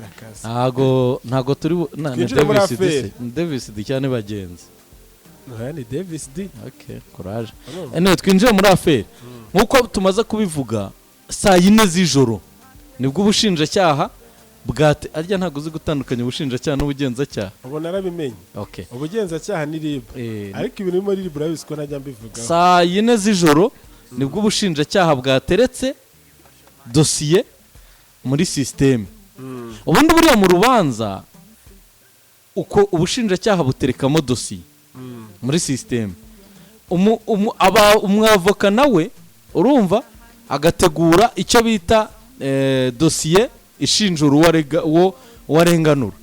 Akazi. Ntago turi na Twinjire muri Davis D affaire. Se, ni Davis D cyane bagenzi. Oya, ni Davis D. Okay, courage. Urumva? Anyway, twinjire muri affaire. Nk'uko tumaze kubivuga, saa 4 z'ijoro nibwo ubushinjacyaha bwate arya. Ntabwo uzi gutandukanya ubushinjacyaha n'ubugenzacyaha? Ubu narabimenye. Okay. Ubugenzacyaha ni RIB. Ariko ibintu birimo RIB urabizi ko ntajya mbivugaho. Saa 4 z'ijoro nibwo ubushinjacyaha bwateretse dosiye muri système. Ubundi buriya mu rubanza, uko ubushinjacyaha buterekamo dosiye muri système, umwavoka nawe, urumva, agategura icyo bita dosiye ishinjura uwo uwarenganura,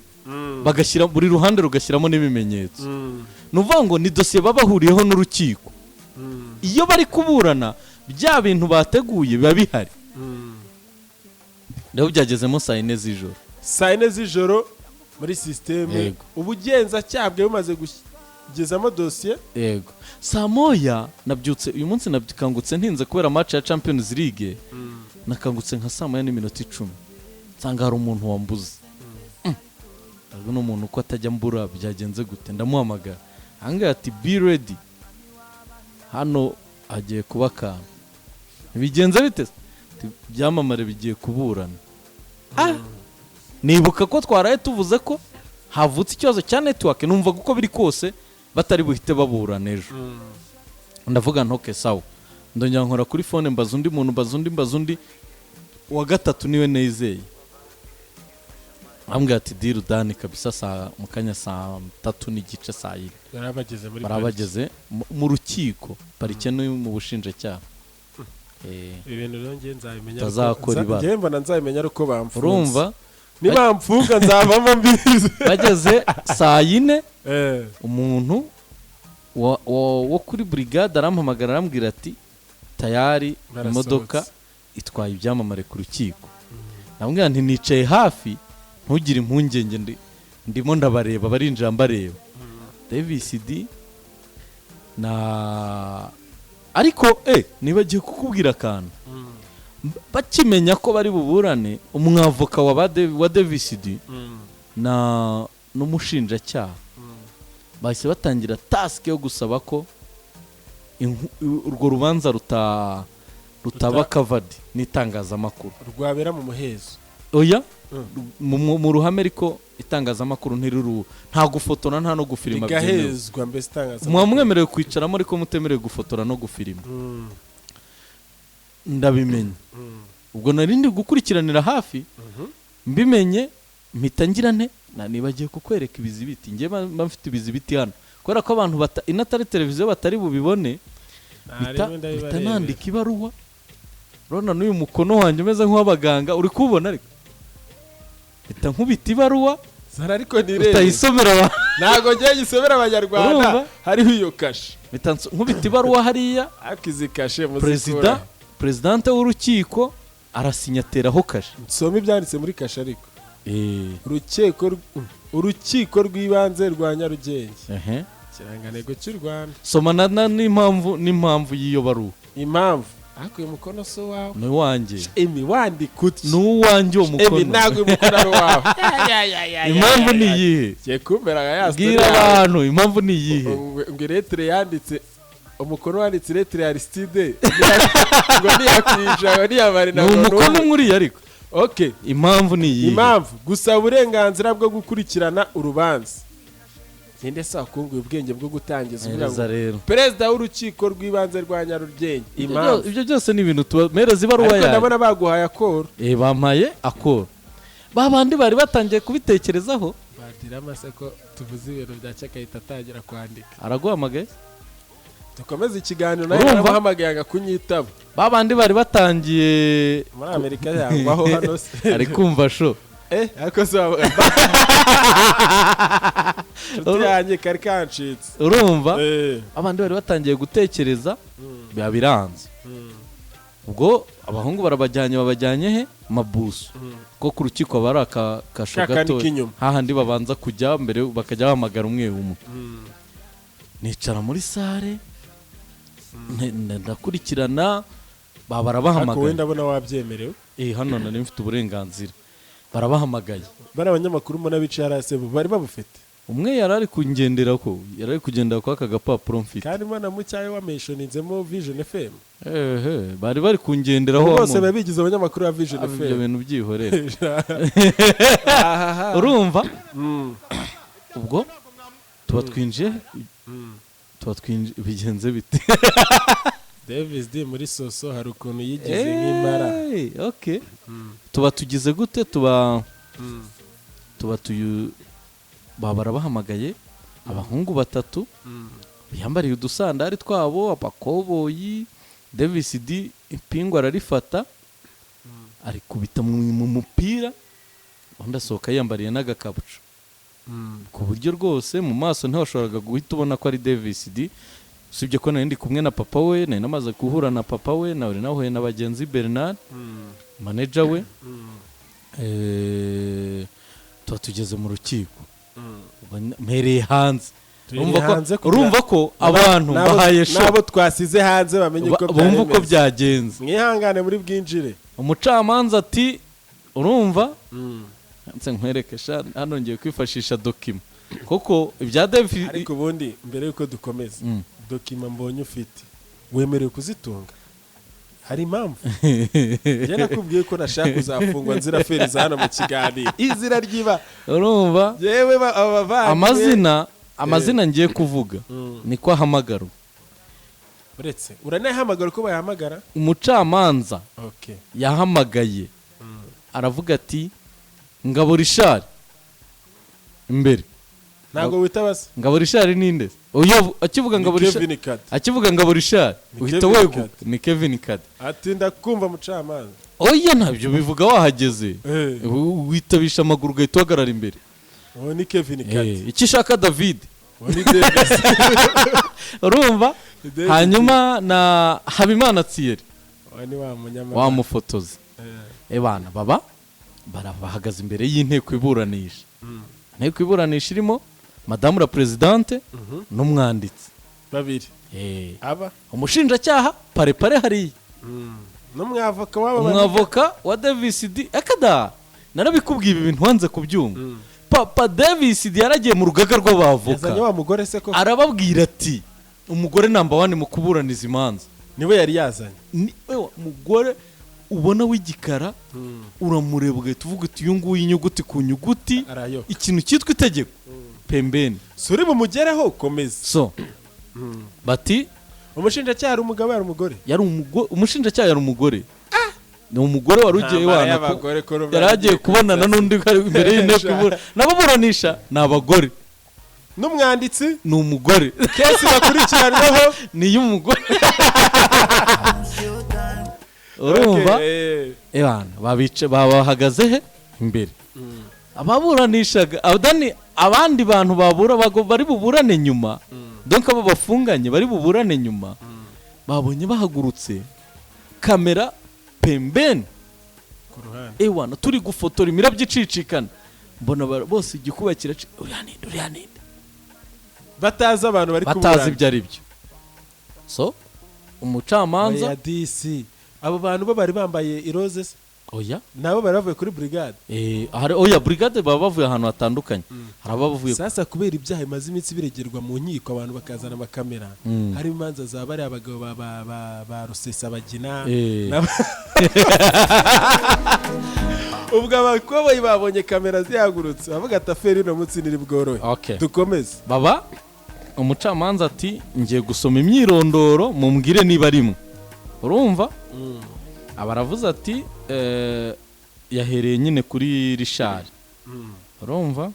bagashyira buri ruhande rugashyiramo n'ibimenyetso. Ni ukuvuga ngo ni dosiye baba bahuriyeho n'urukiko. Iyo bari kuburana, bya bintu bateguye biba bihari. Rero byagezemo saa 4 z'ijoro. Saa 4 z'ijoro muri système. Yego. Ubugenzacyaha bwari bumaze kugezamo dosiye. Yego, saa 1 nabyutse. Uyu munsi nakangutse ntinze kubera match ya Champions League. Nakangutse nka saa 1:10, nsanga hari umuntu wambuze. Ntabwo n'umuntu uko atajya mbura, byagenze gute? Ndamuhamagara, ahangaha ati: "Be ready, hano hagiye kuba akantu." Bigenze bite se? Ati: "Ibyamamare bigiye kuburana." Ah! Nibuka ko twaraye tuvuze ko havutse ikibazo cya network, numvaga uko biri kose batari buhite baburana ejo. Ndavuga nti: "Okay, sawa." Ndongera nkora kuri phone, mbaza undi muntu, mbaza undi, mbaza undi, uwa gatatu niwe nizeye, ambwira ati: "Deal done kabisa, saa mu kanya saa 3:30, saa 4." Bari bageze muri Baraba bageze mu rukiko, parike no mu bushinjacyaha. Ibi bintu rero njye nzabimenya. Utazakora ibara. Njye mbona nzabimenya ari uko bamfunze. Urumva? Nibamfunga nzavamo mbizi. Bageze saa 4, umuntu wo kuri brigade arampamagara, arambwira ati: "Tayari." Barasohotse. Imodoka itwaye ibyamamare ku rukiko. Ndamubwira nti: "Nicaye hafi, ntugire impungenge, ndimo ndabareba, barinjira mbareba." Davis D na, ariko nibagiye kukubwira akantu. Bakimenya ko bari buburane, umwavoka wa Davis D na n'umushinjacyaha bahise batangira task yo gusaba ko urwo rubanza rutaba covered n'itangazamakuru. Rwabera mu muhezo. Oya. Mm. Mu ruhame, ariko itangazamakuru ntiruru, nta gufotora, nta no gufilima byemewe. Rigahezwa mbese itangazamakuru. Muba mwemerewe kwicaramo, ariko mutemerewe gufotora no gufilima. Ndabimenya. Ubwo nari ndi gukurikiranira hafi. Mbimenye mpita ngira nte na nibagiye kukwereka ibizibiti. Njye mba mfite ibizibiti hano kubera ko abantu bata inatari televiziyo batari bubibone. Mpita Harimo mpita ndabibarebera. nandika ibaruwa. Urabona n'uyu mukono wanjye umeze nk'uw'abaganga, uri kuwubona? Ariko mpita nkubita ibaruwa. Zara ariko nirebe. Utayisomera abantu. Ntabwo ngiye gisomera Abanyarwanda. Urumva? Hariho iyo kashe. Mpita nkubita ibaruwa hariya. Ariko izi kashe muzikura. Perezidante w'urukiko arasinya, ateraho kashe. Nsome ibyanditse muri kashe ariko. Urukiko rw'ibanze rwa Nyarugenge. Ikirangantego cy'u Rwanda. Soma n'impamvu y'iyo baruwa. Impamvu, ariko uyu mukono si uwawe. Ni uwanjye. Emi, wandika utya? Ni uwanjye uwo Emi, mukono. ntabwo uyu mukono ari uwawe. Impamvu ni iyihe? Ngiye kumbera nka ya story Bwira yawe. abantu impamvu ni iyihe. Ngo ilettre yanditse, umukono wanditse ilettre ya Aristide ngo ntiyakwinjira, ngo ntiyamarina. Ni Ngo umukono n'umwe. umwe uriya ariko. Okay. Impamvu ni iyihe? Impamvu: gusaba uburenganzira bwo gukurikirana urubanza. Ninde se wakunguye ubwenge bwo gutangiza uvuga Hereza ngo rero. Perezida w'urukiko rw'ibanze rwa Nyarugenge, impamvu. Ibyo byose ni ibintu tuba mpereza ibaruwa Ariko yawe. ndabona baguhaye accord. Bampaye accord. Ba bandi bari batangiye kubitekerezaho. Badira amase ko tuvuze ibintu bya agahita atangira kwandika. Araguhamagaye. Dukomeze ikiganiro nawe. Urumva? Naramuhamagaye anga kunyitaba. Ba bandi bari batangiye. Muri Amerika yangwaho hano se. Ari kumva sho. Ariko se inshuti yanjye kari kancitse. Urumva? Abandi bari batangiye gutekereza, biba biranze. Ubwo abahungu barabajyanye, babajyanye he? Mabuso ko ku rukiko aba ari akakasho Ka kandi gato k'inyuma. hahandi babanza kujya mbere, bakajya bahamagara umwe umwe. Nicara muri salle, ndakurikirana, Ariko barabahamagaye. wenda ndabona wabyemerewe. Hano nari mfite uburenganzira. Barabahamagaye. Bari abanyamakuru mbona bicaye hasi, bari babufite? Umwe yari ari kungendera ko yari ari kugendera kuri aka gapapuro mfite. Kandi mbona mu cyayi wamentioninzemo Vision FM. Ehe, bari bari kungenderaho. Bose baba bigize abanyamakuru ba Vision Ibyo FM. bintu byihorere. Urumva, ubwo tuba twinjiye, bigenze bite? Davis D muri soso hari ukuntu yigize nk'impara. Eh, okay, tuba tugize gute? Tuba tuyu baba barabahamagaye, abahungu batatu biyambariye udusandari twabo, abakoboyi. Davis D ipingu ararifata, arikubita mu mupira, undi asohoka yiyambariye n'agakabucu, ku buryo rwose mu maso ntiwashoboraga guhita ubona ko ari Davis D, usibye ko nari ndi kumwe na papa we, nari namaze guhura na papa we, nawe nahuye na bagenzi Bernard, manager we. Tuba tugeze mu rukiko. Ubwo mpereye hanze. Tuhereye Urumva ko hanze kugira- urumva ko abantu bahaye show. N'abo twasize hanze bamenye uko byari Bumva uko bimeze. byagenze. Mwihangane muri bwinjire. Umucamanza ati, urumva, nse nkwereke sha, hano ngiye kwifashisha document kuko ibya David Ariko ubundi mbere y'uko dukomeza, document mbonye ufite, wemerewe kuzitunga? Hari impamvu njye nakubwiye ko nashaka kuzafungwa nzira feriza hano mu kiganiro izira ryiba. Urumva, yewe aba bavandimwe. Amazina ngiye kuvuga niko ahamagarwa. Uretse uranayihamagara uko bayahamagara. Umucamanza yahamagaye, aravuga ati: "Ngabo Richard imbere." Ntabwo witaba se? Ngabo Richard ninde? Uyo akivuga Ni Ngabo Richard, Kevin Kade. akivuga Ngabo Richard, Ni uhita Kevin weguka. Kade. Ni Kevin Kade. Ati: "Ndakumva mucamanza." Oya, ntabyo bivuga wahageze. Witabisha amaguru, ugahita uhagarara imbere. Uwo ni Kevin Kade. Icyo ishaka David. Uwo ni Davis. Urumva? David. Hanyuma na Habimana Thierry. Uwo ni wa munyamahanga. Wamufotozi. Ebana baba bahagaze imbere y'inteko iburanisha. Inteko iburanisha irimo madamu la présidente n'umwanditsi. Babiri. Aba Umushinjacyaha parepare hariya. N'umwavoka wabo. Umwavoka wa Davis D, akada narabikubwiye, ibi bintu wanze kubyumva. Papa Davis D yaragiye mu rugaga rw'abavoka. Yazanye wa mugore se ko? Arababwira ati: "Umugore number one mu kuburaniza imanza." Niwe yari yazanye. Ni ewa, mugore ubona w'igikara, uramureba ugahita uvuga uti: "Uyu nguyu inyuguti ku nyuguti, Arayoka. ikintu cyitwa itegeko pembeni." Suri bumugereho, komeza. So bati Umushinjacyaha ari umugabo, yari umugore? Yari umugore. Umushinjacyaha yari umugore, ni umugore wari ugiye Intambara wana y'abagore ko ruba yari agiye yagiye kubonana kwitsa. n'undi uri imbere y'inteko ibura n'ababuranisha ni abagore. N'umwanditsi? Ni umugore. Case bakurikiranweho? Ni iy'umugore, urumva? Okay, Ebana babica, babahagaze he imbere ababuranishaga abadani, abandi bantu babura bari buburane nyuma, donc abo bafunganye bari buburane nyuma, babonye bahagurutse, kamera pembeni. Ku ruhande. Ewana, turi gufotora imirabyo icicikana, mbona bose igikuba kiraci: "Uriya ninde? Uriya ninde?" Batazi abantu bari Batazi kuburana. ibyo ari byo. So umucamanza Oya disi, abo bantu bo bari bambaye iroze se? Oya. Nabo bari bavuye kuri brigade? Hari, oya, brigade baba bavuye ahantu hatandukanye, hari abavuye Sasa kubera ibyaha bimaze iminsi biregerwa mu nkiko, abantu bakazana amakamera, hari imanza za bariya abagabo ba Rusesabagina. Ubwo abakoboyi babonye kamera zihagurutse, bavuga ati: "Affaire ino munsi ntiri bworohe." Dukomeze. Baba umucamanza ati: "Ngiye gusoma imyirondoro, mumbwire niba arimwe." Urumva, aba aravuze ati, yahereye nyine kuri Richard. Urumva,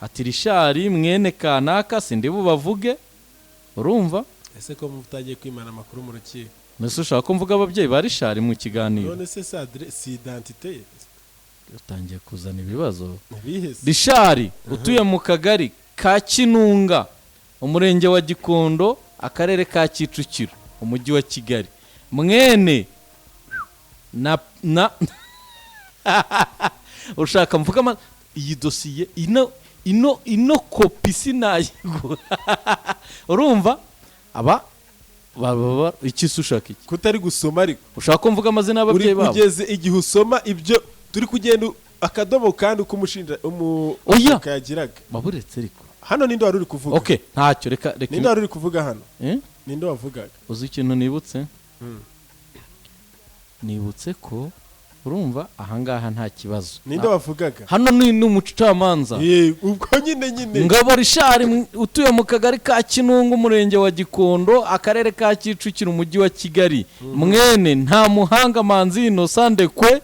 ati: "Richard mwene kanaka," sindi bubavuge, urumva? Ese ko mutagiye kwimana amakuru mu rukiko? Mbese ushaka ko mvuga ababyeyi ba Richard mu kiganiro? None se si identité ye? Utangiye kuzana ibibazo. Ntibihese. Richard utuye mu kagari ka Kinunga, umurenge wa Gikondo, akarere ka Kicukiro, umujyi wa Kigali, mwene na ushaka mvuga iyi dosiye ino kopi sinayigura. Urumva, aba iki se, ushaka iki? Kutari gusoma ariko. Ushaka ko mvuga amazina Uri y'ababyeyi babo? Kugeze igihe usoma ibyo turi kugenda Akadomo kandi uko umushinja umu Oya. kayagiraga. Baburetse ariko. Hano ninde wari uri kuvuga? Okay, ntacyo, reka reka. Ninde wari uri kuvuga hano? Eh? Ninde wavugaga? Uzi ikintu nibutse? Nibutse ko, urumva, ahangaha nta kibazo. Ninde wavugaga? Hano ni umucamanza. Ubwo nyine. Ngabo Richard utuye mu kagari ka Kinungu, umurenge wa Gikondo, akarere ka Kicukiro, umujyi wa Kigali, mwene Nta Muhanga Manzi Innocent Ndekwe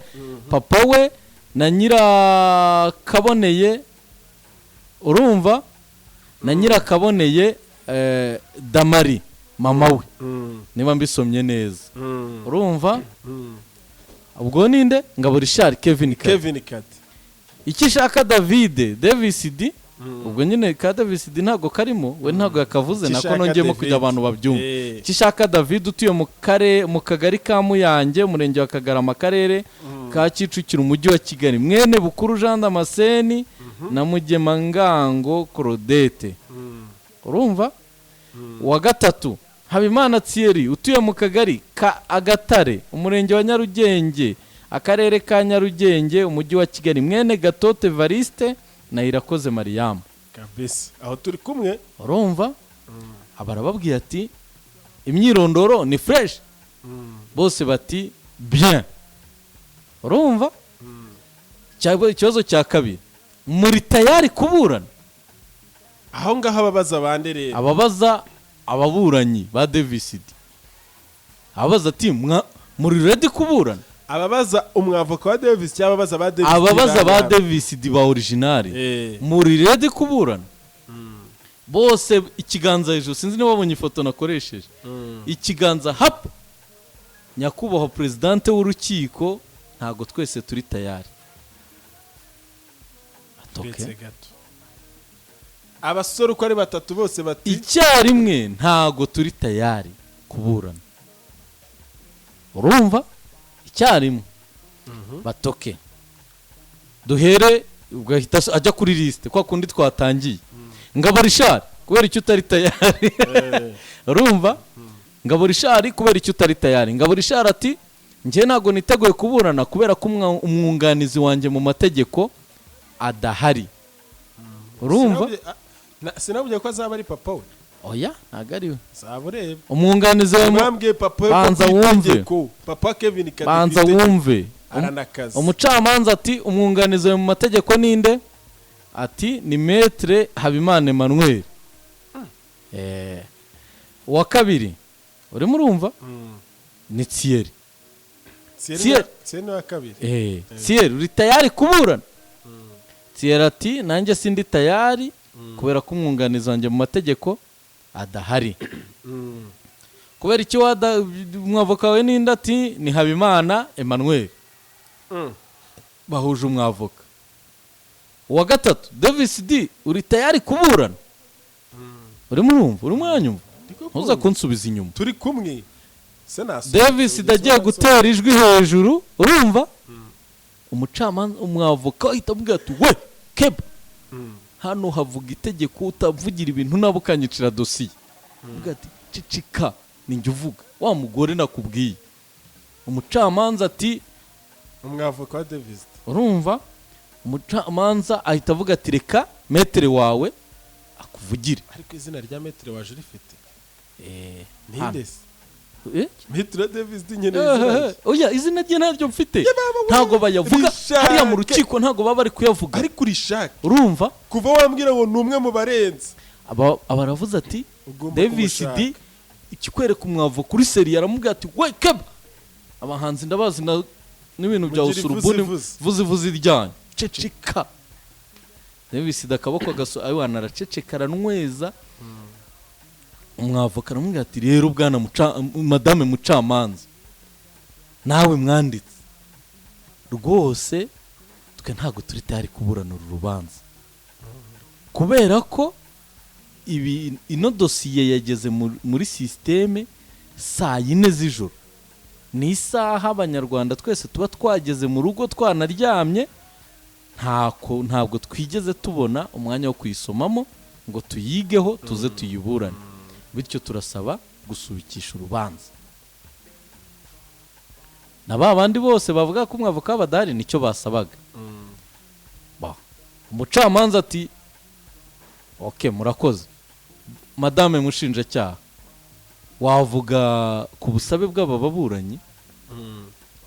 papa we na Nyirakaboneye, urumva, na Nyirakaboneye Damari mama we, niba mbisomye neza. Urumva, ubwo ninde? Ngabo Richard Kevin Kade. Kevin Kade. Icyo ishaka David, Davis D. Ubwo nyine ka Davis D ntabwo karimo, we ntabwo yakavuze nako. Ishaka Nongeyemo David. kugira abantu babyumve. Icyo ishaka David utuye mu kagari ka Muyange, umurenge wa Kagarama, akarere ka Kicukiro, umujyi wa Kigali, mwene Bukuru Jean Damascene na Mugemangango Claudette. Urumva, uwa gatatu Habimana Thierry utuye mu kagari ka Agatare, umurenge wa Nyarugenge, akarere ka Nyarugenge, umujyi wa Kigali, mwene Gatote Variste na Irakoze Mariyamu. Kabisa, aho turi kumwe. Urumva, aba arababwiye ati: "Imyirondoro ni fresh?" Bose bati: "Bien." Urumva, ikibazo cya kabiri: "Muri tayari kuburana?" Aho ngaho ababaza bande rero? Ababaza ababuranyi ba Davis D. Ababaza ati: "Muri ready kuburana?" Ababaza umwavoka wa Davis cyangwa ababaza ba Davis? Ababaza ba Davis D ba original. "Muri ready kuburana?" Bose ikiganza hejuru. Sinzi niba wabonye ifoto nakoresheje. Ikiganza hapa. "Nyakubahwa présidente w'urukiko, ntabwo twese turi tayari." Ati: "Okay." Uretse gato, abasore uko ari batatu bose bati Icyarimwe: "Ntago turi tayari kuburana." Urumva, icyarimwe batoke duhere, ugahita ajya kuri liste kwa kundi twatangiye. Ngabo Richard, kubera icyo utari tayari? Urumva, Ngabo Richard, kubera icyo utari tayari? Ngabo Richard ati: "Njye ntabwo niteguye kuburana kubera ko umwunganizi wanjye mu mategeko adahari." Urumva? Sinabwiye ko azaba ari papa we? Oya, ntabwo ari we. Zaba ureba. Umwunganizi we Mwambwiye papa we ko Banza ku wumve. itegeko, papa Kevin Kade Banza ku itegeko wumve. aranakaza. Umucamanza ati: "Umwunganizi wawe mu mategeko ninde?" Ati: "Ni Maître Habimana Emmanuel." Uwa kabiri, urimo urumva, ni Thierry. Thierry Thierry ni uwa kabiri. Thierry, uri tayari kuburana? Thierry ati: "Nanjye sindi tayari kubera ko umwunganizi wanjye mu mategeko adahari." "Kubera iki wada umwavoka wawe ninde?" Ati: "Ni Habimana Emmanuel." Bahuje umwavoka. Uwa gatatu, Davis D, uri tayari kuburana? Urimo urumva? Urimo uranyumva? Ntuza kunsubiza inyuma. Turi kumwe se nasoma? Davis D agiye gutera ijwi hejuru, urumva, umucamanza, umwavoka ahita amubwira ati: "We keba, hano havuga itegeko, utavugira ibintu nabo ukanyicira dosiye." Avuga ati: "Ceceka, ninjye uvuga, wa mugore nakubwiye." Umucamanza ati Umwavoka wa Davis. Urumva, umucamanza ahita avuga ati: "Reka maître wawe akuvugire." Ariko izina rya maître waje urifite? Hano. Ninde se? Eh? Maître Davis D nkeneye izina rye. Oya, izina rye ntaryo mfite. Baba we, Ntabwo bayavuga rishake. hariya mu rukiko, ntabwo baba bari kuyavuga. Ariko urishake. Urumva? Kuva wambwira ngo ni umwe mu barenze, Aba aravuze ati ugomba Davis kumushaka. D, ikikwereka umwavu kuri seri, yaramubwira ati: "We keba, abahanzi ndabazi na n'ibintu bya Mugira usurubuni ivuzivuzi. vuzi vuzi ryanyu, ceceka." Davis D akaboko gaso ayiwana, araceceka, aranyweza. Umwavoka aramubwira ati: "Rero bwana madame mucamanza, nawe mwanditse, rwose twe ntabwo turi tayari kuburana uru rubanza kubera ko ibi ino dosiye yageze muri système saa 4 z'ijoro, ni isaha abanyarwanda twese tuba twageze mu rugo twanaryamye. Ntabwo twigeze tubona umwanya wo kuyisomamo ngo tuyigeho tuze tuyiburane. Bityo turasaba gusubikisha urubanza." Na ba bandi bose bavuga ko umwavoka w'abadahari nicyo basabaga. Ba. Umucamanza ati: "Ok, murakoze, madame mushinjacyaha, wavuga ku busabe bw'aba baburanyi?"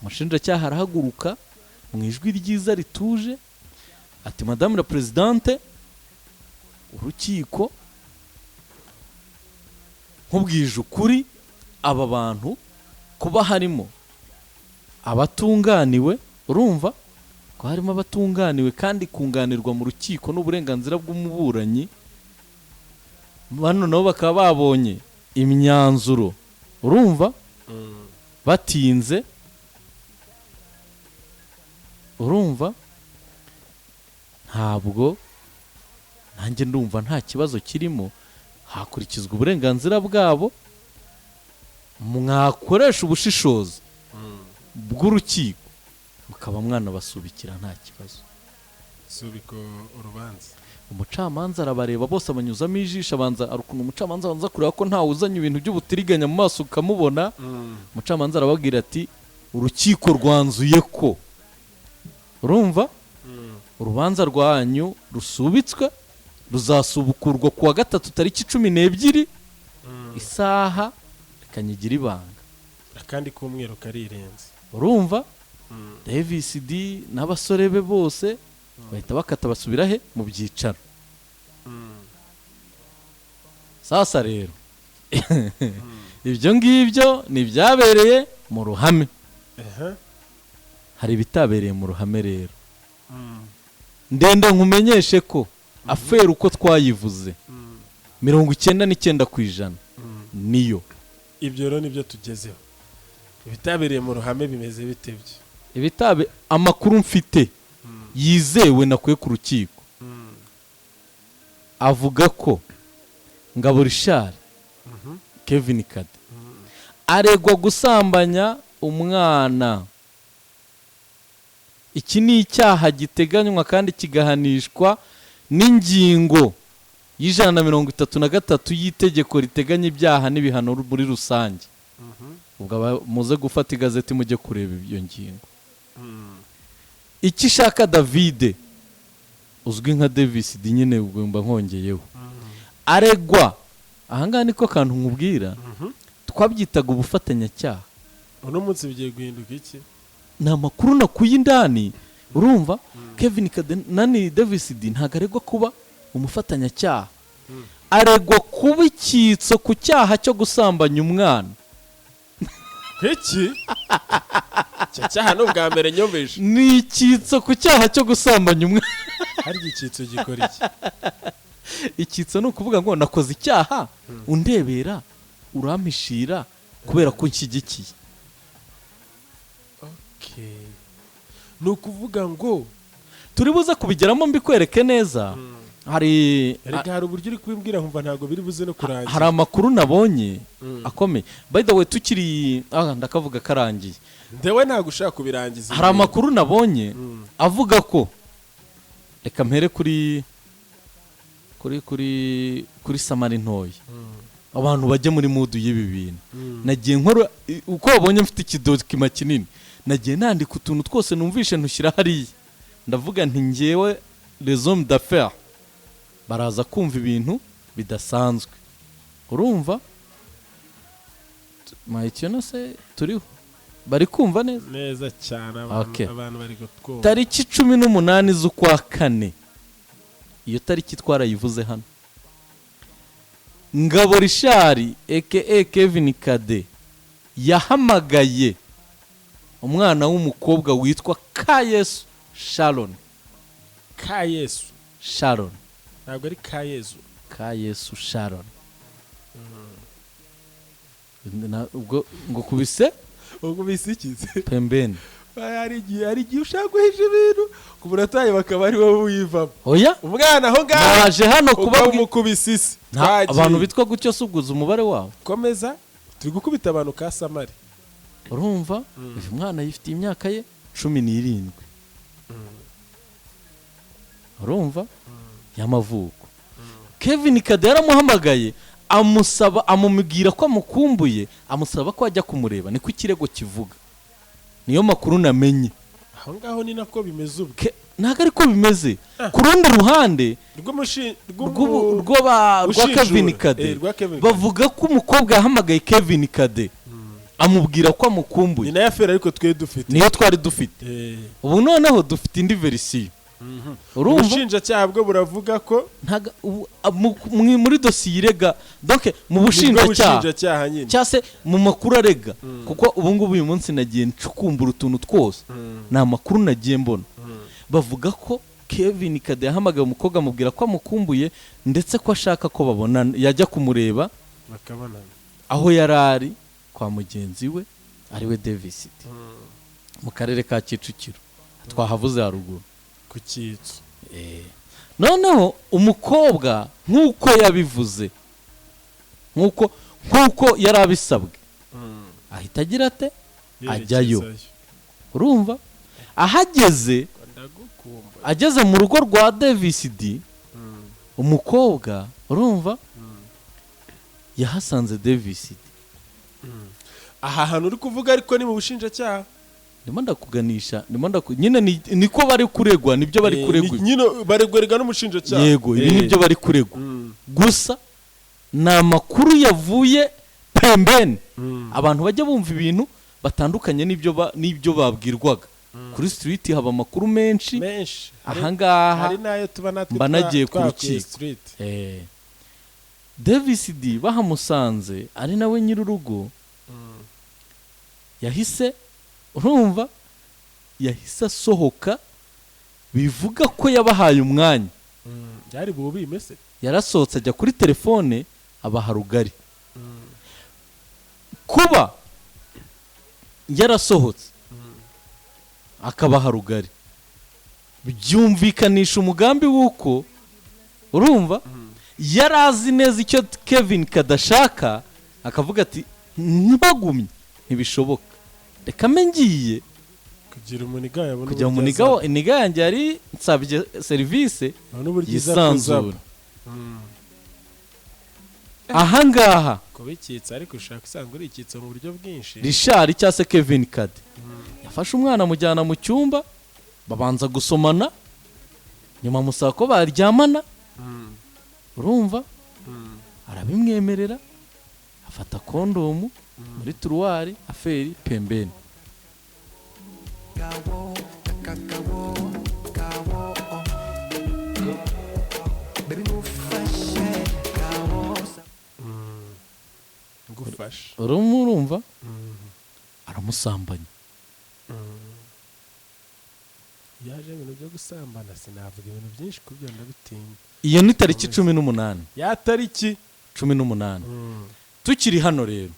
Umushinjacyaha arahaguruka mu ijwi ryiza rituje ati: "Madame la présidente, urukiko, nkubwije ukuri, aba bantu kuba harimo abatunganiwe, urumva ko harimo abatunganiwe kandi kunganirwa mu rukiko n'uburenganzira bw'umuburanyi, bano nabo bakaba babonye imyanzuro, urumva, batinze, urumva, ntabwo nanjye ndumva nta kibazo kirimo, hakurikizwa uburenganzira bwabo, mwakoresha ubushishozi bw'urukiko mukaba mwanabasubikira, nta kibazo." Subika urubanza. Umucamanza arabareba bose, abanyuzamo ijisho, abanza, hari ukuntu umucamanza abanza kureba ko ntawe uzanye ibintu by'ubutiriganya mu maso ukamubona. Umucamanza arababwira ati: "Urukiko rwanzuye ko, urumva, urubanza rwanyu rusubitswe, ruzasubukurwa ku wa gatatu tariki 12, isaha reka nyigire ibanga." Akandi k'umweru karirenze. Urumva, Davis D n'abasore be bose bahita bakata basubira he? Mu byicaro. Sasa rero ibyo ngibyo ni ibyabereye mu ruhame. Hari ibitabereye mu ruhame rero. Ndenda nkumenyeshe ko affaire uko twayivuze, 99% niyo. Ibyo rero nibyo tugezeho. Ibitabereye mu ruhame bimeze bite byo? Ibitabe, amakuru mfite yizewe nakuye ku rukiko avuga ko Ngabo Richard, Kevin Kade, aregwa gusambanya umwana. Iki ni icyaha giteganywa kandi kigahanishwa n'ingingo y'133 y'itegeko riteganya ibyaha n'ibihano muri rusange. Ubwo muze gufata igazeti mujye kureba iyo ngingo. Icyo ishaka Davide uzwi nka Davis D nyine, ubwo mba nkongeyeho, aregwa, ahangaha niko kantu nkubwira, twabyitaga ubufatanyacyaha. Uno munsi bigiye guhinduka iki? Ni amakuru nakuye indani. Urumva, Kevin Kade nani Davis D ntabwo aregwa kuba umufatanyacyaha, aregwa kuba icyitso ku cyaha cyo gusambanya umwana. Iki icyo cyaha ni ubwa mbere nyumvise. Ni icyitso ku cyaha cyo gusambanya umwana. Harya icyitso gikora iki? Icyitso ni ukuvuga ngo nakoze icyaha, undebera, urampishira kubera ko nshyigikiye. Okay. Ni ukuvuga ngo Turi buze kubigeramo mbikwereke neza. Hari Erega hari uburyo uri kubimbwira nkumva ntabwo biri buze no kurangira. Hari amakuru nabonye akomeye. By the way, tukiri ah, ndakavuga karangiye. Ndewe ntabwo ushaka kubirangiza. Hari amakuru nabonye avuga ko, reka mpere kuri summary ntoya, abantu bajya muri mood y'ibi bintu. Nagiye nkora uko wabonye mfite ikidocument kinini, nagiye nandika utuntu twose numvishe ntushyira hariya, ndavuga nti ngewe les hommes d'affaires baraza kumva ibintu bidasanzwe. Urumva, mayikiyona se turiho, bari kumva neza? Neza cyane abantu. Okay. Abantu bari kutwumva. Tariki 18 z'ukwa kane, iyo tariki twarayivuze hano, Ngabo Richard aka Kevin Kade yahamagaye umwana w'umukobwa witwa Kayesu Sharon. Kayesu? Sharon. Ntabwo ari Kayezu? Kayesu Sharon. Ubwo ngo kubise Ubwo bisikize pembeni. Hari igihe ushaka guhisha ibintu ku buratayi bakaba ari wowe wivamo. Oya. Umwana aho ngaho Naje hano kubabwira ukamukubisa isi. Twagiye. Abantu bitwa gutyo si uguza umubare wabo. Komeza, turi gukubita abantu ka summary. Urumva, uyu mwana yifitiye imyaka ye 17, urumva, y'amavuko. Kevin Kade yaramuhamagaye, amusaba, amubwira ko amukumbuye, amusaba ko ajya kumureba. Niko ikirego kivuga, niyo makuru namenye. Aho ngaho ni nako bimeze ubwe. Ntabwo ariko bimeze ku rundi ruhande rwa Ushinjura. Kevin Kade. Rwa Kevin Kade. Bavuga ko umukobwa yahamagaye Kevin Kade amubwira ko Ni amukumbuye. nayo affaire ariko twe dufite. Niyo twari dufite. Ubu noneho dufite indi version, urumva? Ubushinjacyaha bwo buravuga ko Muri dosiye irega, donc mu Nibwo bushinjacyaha bushinjacyaha nyine. Cyangwa se mu makuru arega, kuko ubu ngubu uyu munsi nagiye ncukumbura utuntu twose, ni amakuru nagiye mbona. Bavuga ko Kevin Kade yahamagaye umukobwa amubwira ko amukumbuye, ndetse ko ashaka ko babonana, yajya kumureba bakabonana aho yari ari kwa mugenzi we, ariwe Davis D, mu karere ka Kicukiro twahavuze haruguru. Ku cyitso. Noneho umukobwa nk'uko yabivuze, nk'uko yari abisabwe, ahita agira ate? Ajyayo. Yerekezayo. Urumva, ahageze, Ndagukumbuye. ageze mu rugo rwa Davis D, umukobwa, urumva, yahasanze Davis D. Aha hantu uri kuvuga ariko ni mu bushinjacyaha. Ndimo ndakuganisha, ndimo nyine niko bari kuregwa, nibyo bari kuregwa. Nyine baregwerwa n'umushinjacyaha. Yego, ibi nibyo bari kuregwa. Gusa ni amakuru yavuye pembeni. Abantu bajya bumva ibintu batandukanye n'ibyo babwirwaga kuri street, haba amakuru menshi. Menshi. Ahangaha Hari n'ayo tuba natwe mba nagiye ku twakuye rukiko. street. Davis D bahamusanze ari nawe nyir'urugo, yahise, urumva, yahise asohoka, bivuga ko yabahaye umwanya. Byari bubime se? Yarasohotse ajya kuri telefone, abaha rugari. Kuba yarasohotse akabaha rugari byumvikanisha umugambi w'uko, urumva, yari azi neza icyo Kevin kadashaka, akavuga ati: "Ntibagumye, ntibishoboka, reka mbe ngiye." Kugira umuniga yabona Kugira uburyo umuniga aza. Iniga yanjye yari nsabye serivisi Abone uburyo iza yisanzura. kuza. Ahangaha Kubikitsa ariko ushaka usanga urikitsa mu buryo bwinshi. Richard cyangwa se Kevin Kade yafashe umwana amujyana mu cyumba, babanza gusomana, nyuma amusaba ko baryamana. Urumva, arabimwemerera, afata kondomu muri tiroir, affaire pembeni. Kawo, kakawo, kawo, oh. Baby mufashe, kawo, Ngufashe. Urumva, urumva, aramusambanya. Yaje ibintu byo gusambana, sinavuga ibintu byinshi kubyo, ndabitinya. Iyo ni tariki 18. Ya tariki 18. Tukiri hano rero,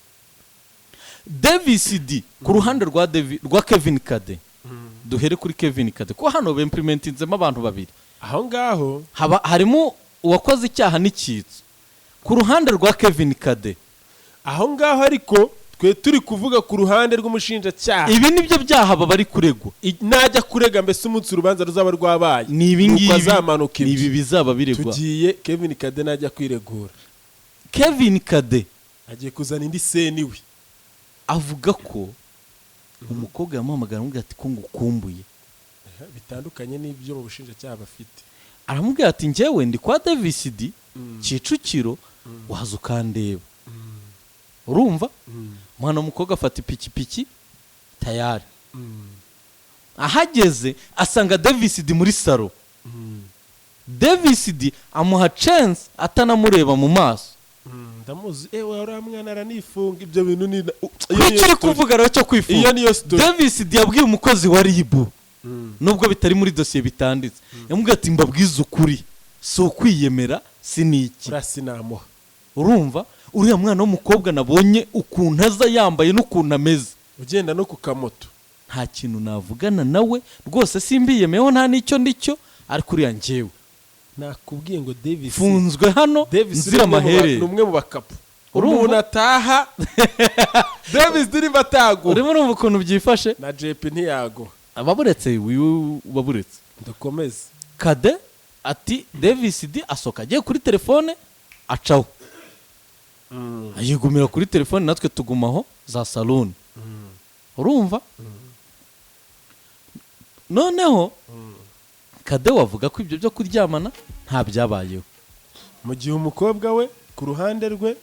Davis D ku ruhande rwa Kevin Kade, duhere kuri Kevin Kade kuko hano bemprimentinzemo abantu babiri. Aho ngaho Haba harimo uwakoze icyaha n'icyitso ku ruhande rwa Kevin Kade. Aho ngaho ariko twe turi kuvuga ku ruhande rw'umushinjacyaha. Ibi nibyo byaha aba bari kuregwa. Najya kurega, mbese umunsi urubanza ruzaba rwabaye, Ni ibi nuko ngibi. azamanuka. Ni ibi Ibyo bizaba biregwa. Tugiye Kevin Kade najya kwiregura. Kevin Kade Agiye kuzana indi scène iwe. avuga ko umukobwa yamuhamagara aramubwira ati: "Ko ngukumbuye." Bitandukanye n'ibyo mu bushinjacyaha bafite. Aramubwira ati: "Njyewe ndi kwa Davis D Kicukiro, waza ukandeba." Urumva, umwana w'umukobwa afata ipikipiki tayari, ahageze asanga Davis D muri salon. Davis D amuha chance atanamureba mu maso. Ndamuzi, ewe, uriya mwana aranifunga ibyo bintu ni iyo Kuki niyo uri story. kuvuga rero cyo kwifunga? Iyo niyo story. Davis D yabwiye umukozi wa RIB, nubwo bitari muri dosiye bitanditse, yamubwiye ati: "Mbabwize ukuri, si ukwiyemera, si n'iki." Uriya sinamuha. Urumva, uriya mwana w'umukobwa nabonye ukuntu aza yambaye n'ukuntu ameze, ugenda no ku kamoto, nta kintu navugana nawe rwose, simbiyemeyeho, nta n'icyo ndicyo, ariko uriya njyewe Nakubwiye ngo Davis mfunzwe hano Davis nzira ni umwe mu amaherere. ni umwe mu bakapu. Urumva? Umuntu ataha Davis dirimo ataguha. Urimo urumva ukuntu byifashe? Na JP ntiyaguha. Ababuretse uyu baburetse. Dukomeze. Kade ati Davis D asohoka agiye kuri telefone, acaho yigumira kuri telefone, natwe tugumaho za salon. Urumva, Noneho Kade wavuga ko ibyo byo kuryamana nta byabayeho. Mu gihe umukobwa we ku ruhande rwe,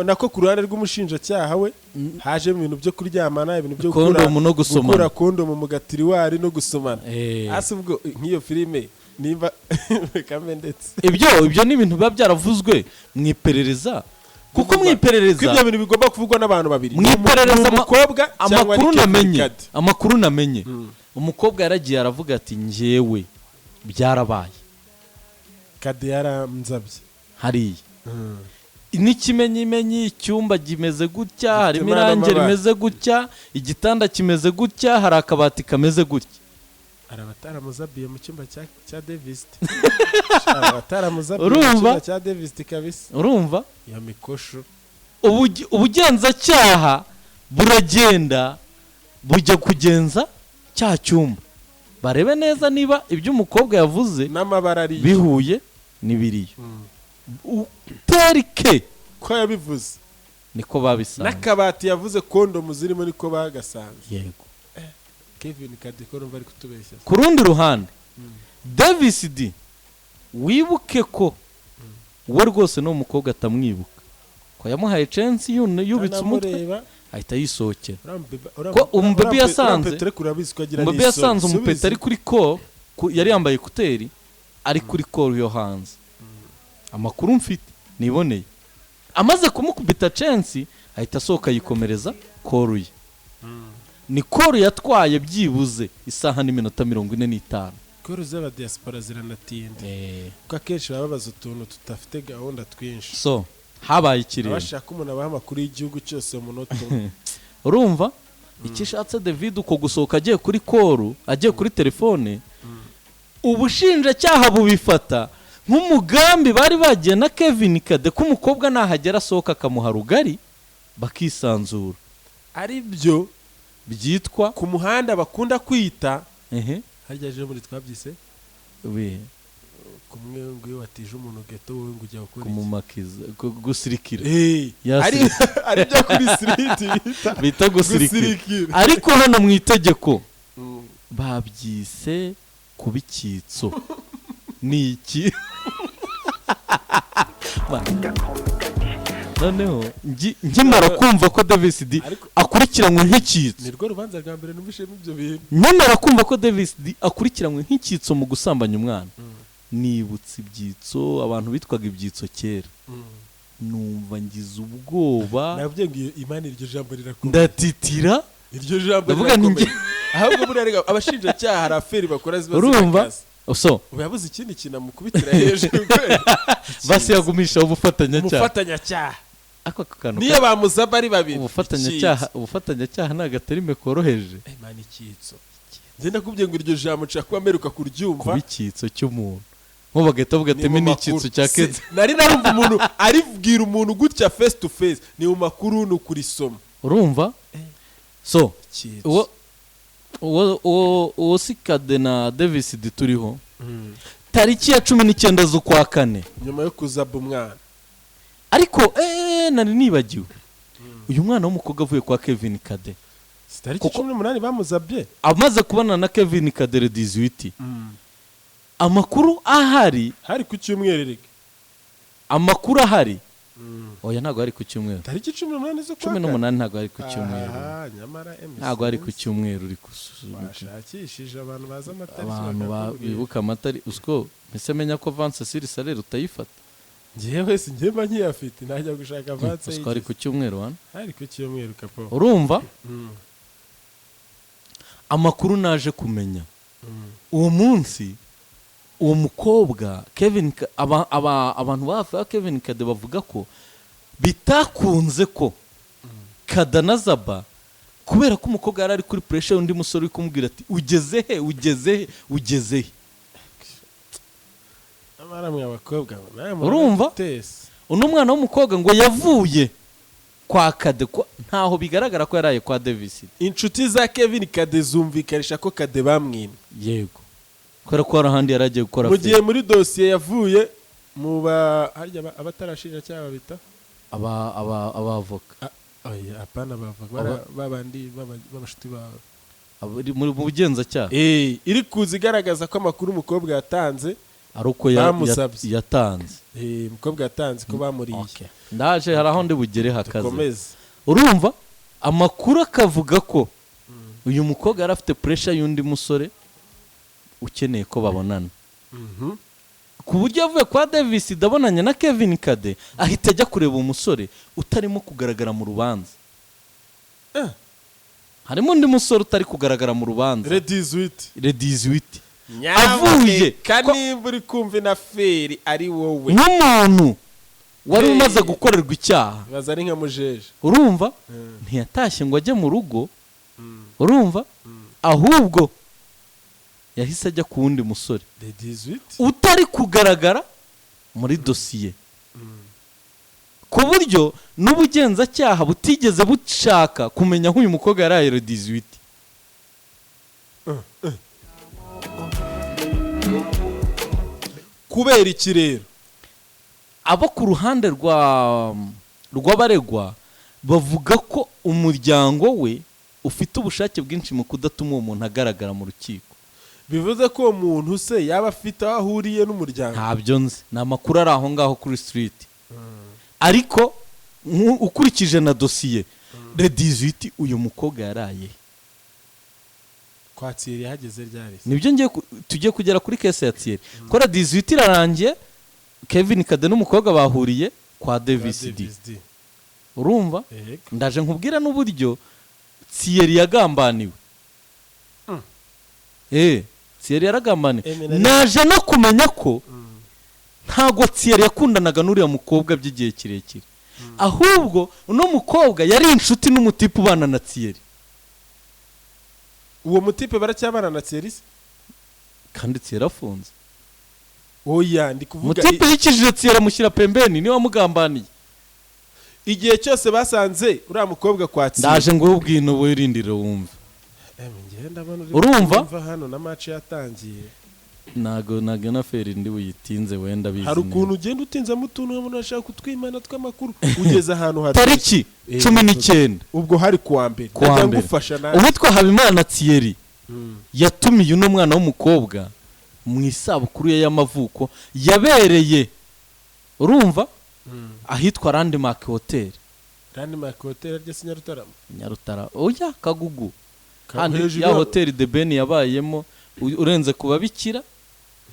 nako ku ruhande rw'umushinjacyaha we, haje ibintu byo kuryamana, ibintu byo Kondomu no gusomana. Gukura kondomu mu gatiriwari no gusomana. Eh. Hasi ubwo nk'iyo filime nimba kame ndetse Ibyo ni ibintu biba byaravuzwe mu iperereza, kuko mu ko iperereza ibyo bintu bigomba kuvugwa n'abantu babiri. Mu iperereza Ni umukobwa cyangwa amakuru ni Kevin namenye, Kade. amakuru namenye, umukobwa yaragiye aravuga ati: "Njyewe byarabaye." Kade yaranzabye. Hariya n'ikimenyimenyi, icyumba kimeze gutya, harimo n'amabara. irangi rimeze gutya, igitanda kimeze gutya, hari akabati kameze gutya. Hari abataramuzabiye mu cyumba cya Davis, hari abataramuzabiye mu Urumva? cyumba cya Davis kabisa. Urumva? Iyo mikosho. Ubugenzacyaha buragenda bujya kugenza cya cyumba, barebe neza niba ibyo umukobwa yavuze n'amabara ariyo bihuye n'ibiriyo terike. Ko yabivuze. Niko babisanze. N'akabati yavuze kondomu zirimo niko bagasanze. Yego. Kevin Kade ko numva ari kutubeshya. Ku rundi ruhande, Davis D, wibuke ko we rwose n'uwo mukobwa atamwibuka, ko yamuhaye chance, yubitse umutwe Anamureba, ahita yisohokera. Ko Ko umubebe yasanze- urabizi ko agira Umubebe n'isoni. yasanze Subiza. umupeta ari kuri call, yari yambaye écouteurs ari kuri call yo hanze. Amakuru mfite niboneye, amaze kumukubita chance ahita asohoka yikomereza call ye. Ni call yatwaye byibuze isaha n'iminota 45. Call z'abadiaspora ziranatinda, kuko akenshi baba babaza utuntu tudafite gahunda twinshi. So habaye ikirere. Abashaka umuntu abaha amakuru y'igihugu cyose mu munota umwe. Urumva icyo ishatse David, uko gusohoka agiye kuri call, agiye kuri telefone, ubushinjacyaha bubifata nk'umugambi bari bagiye na Kevin Kade, ko umukobwa nahagera asohoka akamuha rugari bakisanzura. Ari byo byitwa ku muhanda bakunda kwita ehe harya ejo muri twabyise we kumwe ngo iyo watije umuntu geto, wowe ngo ujya gukora iki? Kumumakiza, gusirikira. Eh, Ya. ari byo kuri street bita bita gusirikira. Gusirikira. Ariko hano mu itegeko babyise kuba icyitso. Ni iki? Noneho nkimara kumva ko Davis D Ariko- akurikiranywe nk'icyitso, Ni rwo rubanza rwa mbere numvishemo ibyo bintu. Nyamara kumva ko Davis D akurikiranywe nk'icyitso mu gusambanya umwana, nibutse ibyitso, abantu bitwaga ibyitso kera, numva ngize ubwoba. Nabwiye ngo iyo imana, iryo jambo rirakomeye. Ndatitira. Iryo jambo Ndavuga nti rirakomeye. Ahubwo buriya rega abashinjacyaha hari affaire bakora ziba Urumva? zirakaze. So Ubu yabuze ikindi kintu amukubitira hejuru kweli. Basi yagumishaho ubufatanyacyaha. Umufatanyacyaha. Ako kantu Niyo bamusaba ari babiri. Ubufatanyacyaha ni agaterime koroheje. Icyitso. Eh, man, icyitso. Njye ndakubwiye ngo iryo jambo nshaka kuba mperuka kuryumva. Kuba icyitso cy'umuntu, nko bagahita bavuga ati Ni mu "Me ni makuru." icyitso cya Kenzo." Nari narumva umuntu aribwira umuntu gutya face to face, ni mu makuru, ni ukurisoma. Urumva? So Icyitso. uwo si Kade na Davis D turiho tariki ya 19 z'ukwa kane. Nyuma yo kuzaba umwana. Ariko nari nibagiwe, uyu mwana w'umukobwa avuye kwa Kevin Kade, Si tariki 18 bamuzabye? Amaze kubonana na Kevin Kade le 18, amakuru ahari, Hari ku cyumweru reka. Amakuru ahari, oya, ntabwo ari ku cyumweru. Tariki 18 z'ukwa cumi kane. n'umunani ntabwo ari ku cyumweru. Aha, nyamara MC Ntabwo ari ku cyumweru, uri gusuzuma. Washakishije abantu bazi amatariki Abantu bakakubwira. bibuka amatari usiko mpise menya ko avance sur salaire utayifata. Njyewe si njye mba nkiyafite, najya gushaka avance. Usiko ari ku cyumweru hano. Hari ku cyumweru kapo. Urumva, amakuru naje kumenya, uwo munsi uwo mukobwa Kevin abantu ba hafi ya Kevin Kade bavuga ko bitakunze ko Kada na Zaba, kubera ko umukobwa yari ari kuri pressure y'undi musore uri kumubwira ati: "Ugeze he? Ugeze he? Ugeze he?" Nyamara mwe abakobwa mwe, Urumva? tese. Uno mwana w'umukobwa ngo yavuye kwa Kade, ntaho bigaragara ko yaraye kwa Davis. Inshuti za Kevin Kade zumvikanisha ko Kade bamwimye. Yego, kubera ko hari ahandi yari agiye gukora. Mu gihe muri dosiye yavuye mu ba harya abatarashinjacyaha babita Aba abavoka. Ah, oya, apana, bava babandi b'abashuti bawe. Mu bugenzacyaha. Iri kuza igaragaza ko amakuru umukobwa yatanze ari uko bamusabye. Yatanze. Umukobwa yatanze ko bamuriye. Okay. Ndaje, hari aho ndi bugere hakaze. Dukomeze. Urumva, amakuru akavuga ko uyu mukobwa yari afite pressure y'undi musore ukeneye ko babonana, ku buryo yavuye kwa Davis abonanye na Kevin Kade, ahita ajya kureba umusore utarimo kugaragara mu rubanza. Harimo undi musore utari kugaragara mu rubanza. Le 18. Le 18 avuye Niba uri kumva inaferi ari wowe nk'umuntu wari Hey. umaze gukorerwa icyaha, baza ari nka mujeje. Urumva, ntiyatashye ngo ajye mu rugo, urumva, ahubwo yahise ajya ku wundi musore Le 18. utari kugaragara muri dosiye, ku buryo n'ubugenzacyaha butigeze bushaka kumenya aho uyu mukobwa yaraye le 18. Kubera iki rero? Abo ku ruhande rw'abaregwa bavuga ko umuryango we ufite ubushake bwinshi mu kudatuma uwo muntu agaragara mu rukiko. Bivuze ko uwo muntu se yaba afite aho ahuriye n'umuryango? Ntabyo nzi, ni amakuru ari aho ngaho kuri street, ariko ukurikije na dosiye, le 18 uyu mukobwa yaraye Kwa Thierry yahageze ryari se? Nibyo ngiye tugiye kugera kuri case ya Thierry. Kora 18 irarangiye, Kevin Kade n'umukobwa bahuriye kwa Davis D. Davis D. Urumva, Yego. ndaje nkubwira n'uburyo Thierry yagambaniwe. Thierry yaragambaniwe. Eminem. Naje no kumenya ko ntago Thierry yakundanaga n'uriya mukobwa by'igihe kirekire, ahubwo uno mukobwa yari inshuti n'umutipe ubana na Thierry. Uwo mutipe baracyabana na Thierry se? Kandi Thierry afunze. Oya, ndi kuvuga Umutipe yikijije Thierry amushyira pembeni, niwe wamugambaniye. Igihe cyose basanze uriya mukobwa kwa Thierry. Ndaje ngo ubwino wirindire wumve. Njyewe ndabona uri Urumva? kumva hano na match yatangiye. Ntago na feri ndi buyitinze, wenda bizi Hari neza. ukuntu ugenda utinzamo utuntu nkabona urashaka kutwimana tw'amakuru ugeze ahantu hari Tariki 19. Ubwo hari kuwa mbere. Kuwa Ndajya mbere. ngufasha nawe. Uwitwa Habimana Thierry yatumiye uno mwana w'umukobwa mu isabukuru ye y'amavuko yabereye, urumva, ahitwa Landmark Hotel. Landmark Hotel arya si Nyarutarama? Nyarutara, oya, Kagugu. Handi Hejuru ya hoteli The Ben yabayemo, urenze ku babikira,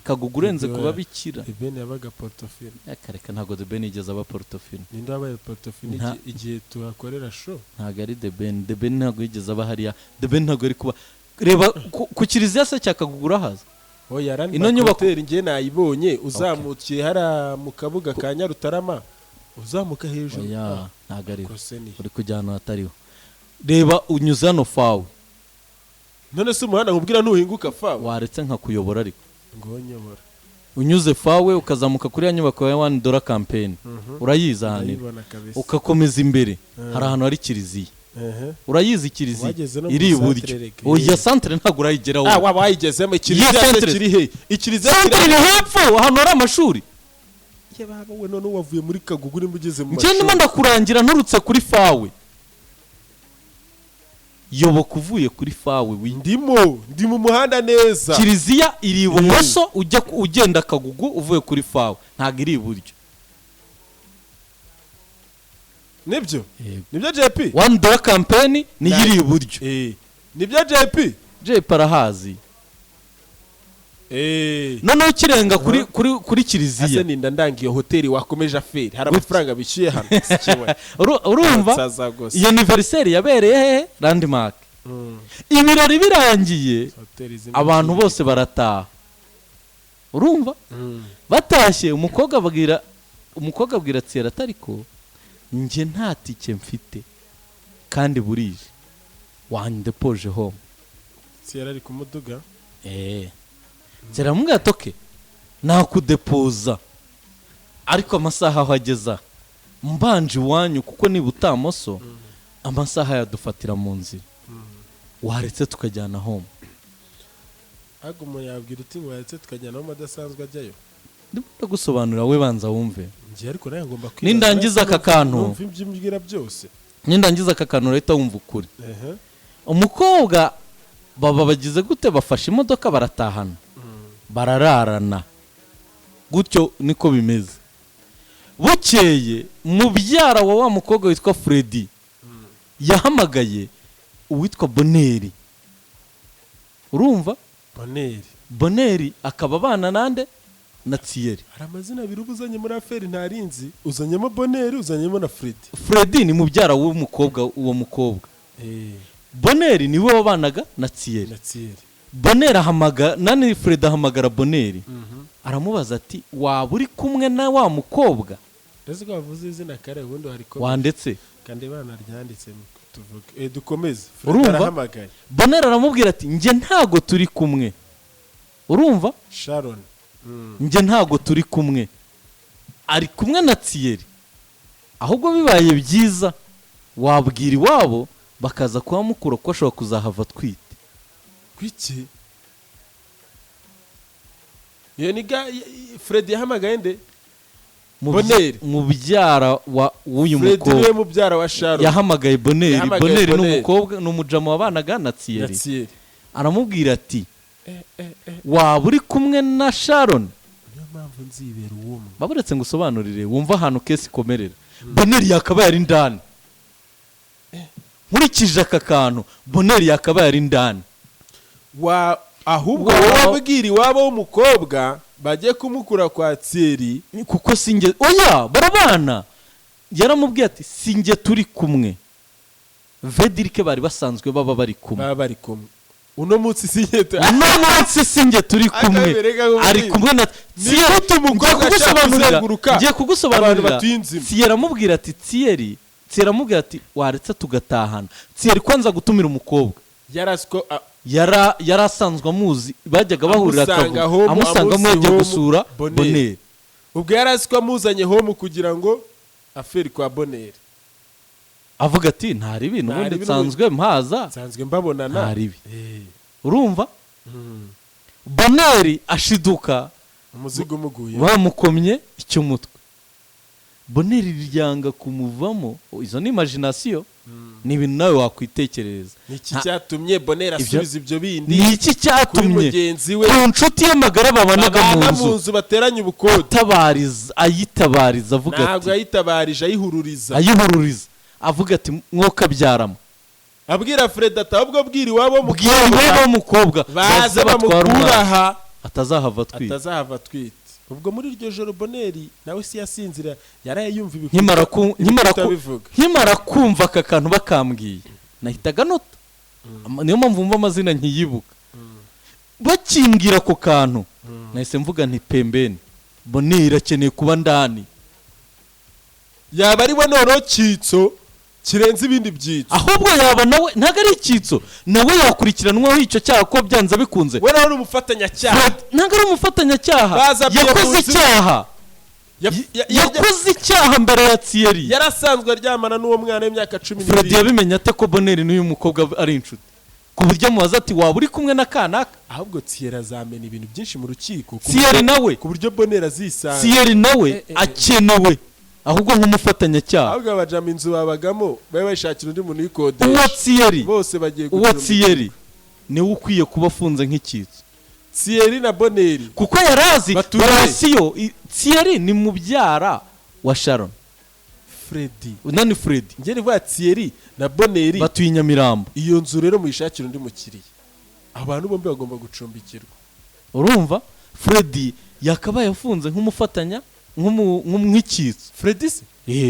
Kagugu urenze ku Oya. babikira. The Ben yabaga Portofino. Akareka, ntabwo The Ben yigeze aba Portofino. Ninde wabaye Portofino igihe tuhakorera show? Ntabwo ari The Ben. The Ben ntabwo yigeze aba hariya. The Ben ntabwo ari kuba, reba ku kiliziya se cya Kagugu, urahaza? Oya, Ino Landmark nyubako- Hotel njye nayibonye uzamukiye hariya mu kabuga ka Nyarutarama, uzamuka hejuru. Oya, ntabwo ariho. Kose ni Uri kujya ahantu hatariho. Reba, unyuze hano fawe. None se umuhanda nkubwira ntuhinguka fawe? Waretse nkakuyobora ariko. Ngo nyobora. Unyuze fawe ukazamuka kuri ya nyubako ya One Dollar Campaign, urayizi ahantu iri? Ndayibona kabisa. Ugakomeza imbere, hari ahantu hari kiliziya. Urayizi kiliziya? Wageze no Iri mu iburyo. centre rege. Oya, santere ntabwo urayigeraho. Ah, waba wayigezemo. Ikiliziya Iyo se centre. kiri he? Ikiliziya Santere kiri iri hepfo ahantu hari amashuri. Ye baba we, none wavuye muri Kagugu nimba ugeze mu Njye ndimo mashuri? ndakurangira nturutse kuri fawe. Yoboka uvuye kuri fawe Ndimo, ndi mu muhanda neza. Kiliziya iri ibumoso, ujya ugenda Kagugu uvuye kuri fawe, ntabwo iri iburyo. Nibyo nibyo, JP. One Dollar Campaign niyo iri iburyo. Nibyo, JP. JP arahazi. Noneho ukirenga kuri Ase kiliziya. ninda ndangiye hoteli wakomeje aferi, hari amafaranga bishyuye hano sikiwe. Urumva, Nsaza gusa. iyo anniversaire yabereye hehe? Landmark. Ibirori birangiye, Hoteli zimwe abantu bose barataha, urumva. Batashye, umukobwa abwira Thierry ati: "Ariko njye nta tike mfite kandi burije, wandepoje home?" Thierry ari kumuduga. Thierry aramubwira ati: "Okay, nakudepoza, ariko amasaha aho ageza mbanje iwanyu, kuko niba utamoso amasaha yadufatira mu nzira, waretse tukajyana home?" Ahubwo umuntu yabwira uti ngo yaretse tukajyana aho adasanzwe ajyayo. Ndimo ndagusobanurira, we banza wumve. Njye ariko nawe ngomba kwibaza. Nindangiza aka kantu. Numva ibyo umbwira byose. Nindangiza aka kantu urahita wumva ukuri. Ehe. Umukobwa Baba bagize gute? Bafashe imodoka baratahana, barararana gutyo, niko bimeze. Bukeye mubyara wa wa mukobwa witwa Freddy yahamagaye uwitwa Boneri, urumva? Boneri. Boneri akaba abana nande? Na Thierry. Hari amazina abiri uba uzanye muri affaire ntarinzi. Uzanyemo Boneri, uzanyemo na Freddy. Freddy ni mubyara w'umukobwa, uwo mukobwa. Boneri niwe wabanaga na Thierry. Na Thierry. Boneri ahamagara nani? Freddy ahamagara Boneri, aramubaza ati: "Waba uri kumwe na wa mukobwa?" Ndetse ko bavuze izina kare, ubundi hari ko Wandetse. Kandi banaryanditse, tuvuge, dukomeze. Freddy Urumva? arahamagaye. Boneri aramubwira ati: "Njye ntago turi kumwe." Urumva? Sharon. "Njye ntago turi kumwe, ari kumwe na Thierry. Ahubwo bibaye byiza wabwira iwabo bakaza kuhamukura, kuko ashobora kuzahava atwite." Kwiki? Iyo ni ga Freddy yahamagaye nde? Boneri. Mubyara wa w'uyu Freddy niwe mukobwa. Mubyara wa Sharon. Yahamagaye Boneri. Yahamagaye Boneri ni Boneri. umukobwa, ni umujama wabanaga na Na Thierry. Thierry. Aramubwira ati: "Waba uri kumwe na Sharon?" Niyo mpamvu nzibera uwumwe. Baburetse ngo usobanurire, wumva ahantu case ikomerera. Boneri yakabaye ari ndani. Nkurikije aka kantu, Boneri yakabaye ari ndani. Wa ahubwo wowe wabwira iwabo w'umukobwa bagiye kumukura kwa Thierry. Kuko sinjye, oya, barabana. Yaramubwiye ati: "Sinjye turi kumwe." Vedirike bari basanzwe baba bari kumwe. Baba bari kumwe, uno munsi sinjye. Uno munsi sinjye turi kumwe. Akabereka ngo Ari kumwe na Ni gute umukobwa Ngiye ashaka kugusobanurira. kuzenguruka Ngiye kugusobanurira. abantu batuye inzu imwe? Thierry aramubwira ati, Thierry aramubwira ati: "Waretse tugatahana." Thierry kwanza gutumira umukobwa, Yarazi ko yari asanzwe amuzi, bajyaga bahurira Amusanga akavuga home, amusangamo amuzi yagiye home, gusura Boneri. Boneri. Ubwo yari azi ko amuzanye home kugira ngo affaire kwa Boneri. Avuga ati: "Nta ribi, n'ubundi ribi. nsanzwe mpaza." Nsanzwe mbabonana. Nta ribi. Urumva, Boneri ashiduka Umuzigo umuguye. Bamukomye icy'umutwe. Boneri ryanga kumuvamo. Izo ni imagination, ni ibintu nawe wakwitekerereza. Ni iki cyatumye Boneri asubiza ibyo bindi Ni iki kuri cyatumye mugenzi we ku nshuti y'amagara babanaga mu babana mu nzu, nzu, bateranye ubukode? Atabariza, ayitabariza avuga Ntabwo ati yayitabarije, ayihururiza. Ayihururiza avuga ati: "Mwokabyaramo." Abwira Fred ati: "Ahubwo bwira iwabo Bwira iwabo w'umukobwa baze baze batware bamukura umwana, aha, atazahava atwite." Atazahava atwite. Ubwo muri iryo joro Boneri nawe si yasinzira, yaraye yumva ibikuta bivuga. Nkimara kumva aka kantu bakambwiye, nahitaga nota. Niyo mpamvu mva amazina nkiyibuka. Bakimbwira ako kantu, nahise mvuga nti: "Pembeni, Boneri akeneye kuba ndani." Yaba ari we noneho cyitso kirenze ibindi byitso. Ahubwo yaba nawe ntabwo ari icyitso, nawe yakurikiranwaho icyo cyaha, ko byanze bikunze We nawe ni umufatanyacyaha. Ntabwo ari umufatanyacyaha. Baza Yakoze Biyahunzi. icyaha. Yakoze icyaha mbere ya Thierry. Yarasanzwe aryamana n'uwo mwana w'imyaka cumi Freddy n'irindwi. yabimenye ate ko Boneri n'uyu mukobwa ari inshuti, ku buryo amubaza ati: "Waba uri kumwe na kanaka?" Ahubwo Thierry azamena ibintu byinshi mu rukiko Thierry nawe ku buryo Boneri azisanga. Thierry nawe akenewe ahubwo nk'umufatanyacyaha. Ahubwo abajama inzu babagamo babe bayishakira undi muntu Uwo uyikodesha. Thierry Bose bagiye uwo gucumbika. Thierry niwe ukwiye kuba afunze nk'icyitso. Thierry na Boneri Kuko yarazi Batuye. relation. Thierry ni mubyara wa Sharon. Freddy. Nani? Freddy. Njye nivuga Thierry na Boneri. Batuye i Nyamirambo. Iyo nzu rero muyishakira undi mukiriya, abantu bombi bagomba gucumbikirwa. Urumva, Freddy yakabaye afunze nk'umufatanya, nk'icyitso. Freddy se?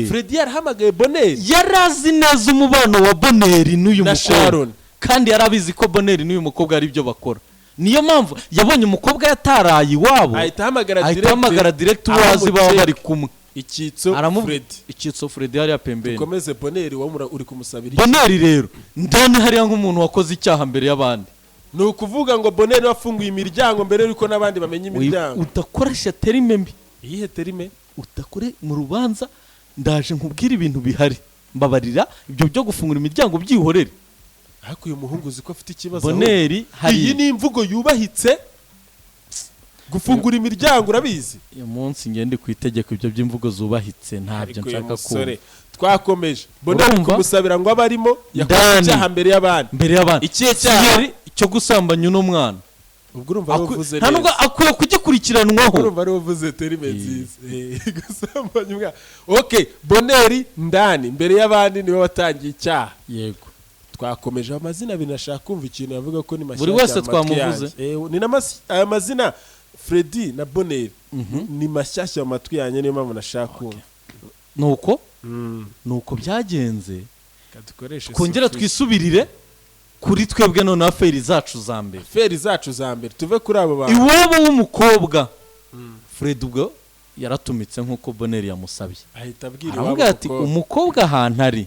Freddy yarahamagaye Boneri. Yari azi neza umubano wa Boneri n'uyu Na mukobwa. Sharon. Kandi yari abizi ko Boneri n'uyu mukobwa ari byo bakora. Niyo mpamvu yabonye umukobwa yataraye iwabo, Ahita ahamagara ahita ahamagara direct uwo azi baba aramukeka. bari kumwe. Icyitso Aramubwira Freddy. icyitso Freddy hariya pembeni. Dukomeze. Boneri wowe uri kumusabira iki? Boneri rero ndani hariya nk'umuntu wakoze icyaha mbere y'abandi. Ni ukuvuga ngo Boneri wafunguye imiryango mbere y'uko n'abandi bamenya imiryango. Udakoresha terme mbi. Iyihe terme? Udakore mu rubanza, ndaje nkubwire ibintu bihari. Mbabarira, ibyo byo gufungura imiryango byihorere. Ariko uyu muhungu uzi ko afite ikibazo Boneri ahubwo. hari Iyi ni imvugo yubahitse, gufungura imiryango, urabizi. Uyu munsi ngende ku itegeko, ibyo by'imvugo zubahitse ntabyo Ariko uyu nshaka musore, kumva. Twakomeje. Boneri Urumva? kumusabira ngo abe arimo, yakoze Ndani. icyaha mbere y'abandi. Mbere y'abandi. Ikihe cyaha? Thierry- Cyo gusambanya uno mwana. Ubwo urumva ari uvuze Nta nubwo neza. akwiye kugikurikiranwaho. Urumva ari uvuze terme nziza. Gusambanya umwana. Okay, Boneri ndani mbere y'abandi niwe watangiye icyaha. Yego. Twakomeje amazina abiri, nashaka kumva ikintu yavuga ko ni mashyashya Buri wese mu matwi twamuvuze. yanjye. Ni aya mazina Freddy na Boneri ni mashyashya mu matwi yanjye, niyo mpamvu nashaka kumva. Nuko byagenze. Dukoreshe Twongera Sophie. twisubirire kuri twebwe noneho, affaire zacu za mbere. Affaire zacu za mbere, tuve kuri abo bantu. Iwabo w'umukobwa, Fred ubwo yaratumitse nk'uko Boneri yamusabye. Ahita abwira iwabo Aravuga ati w'umukobwa. Umukobwa ahantu ari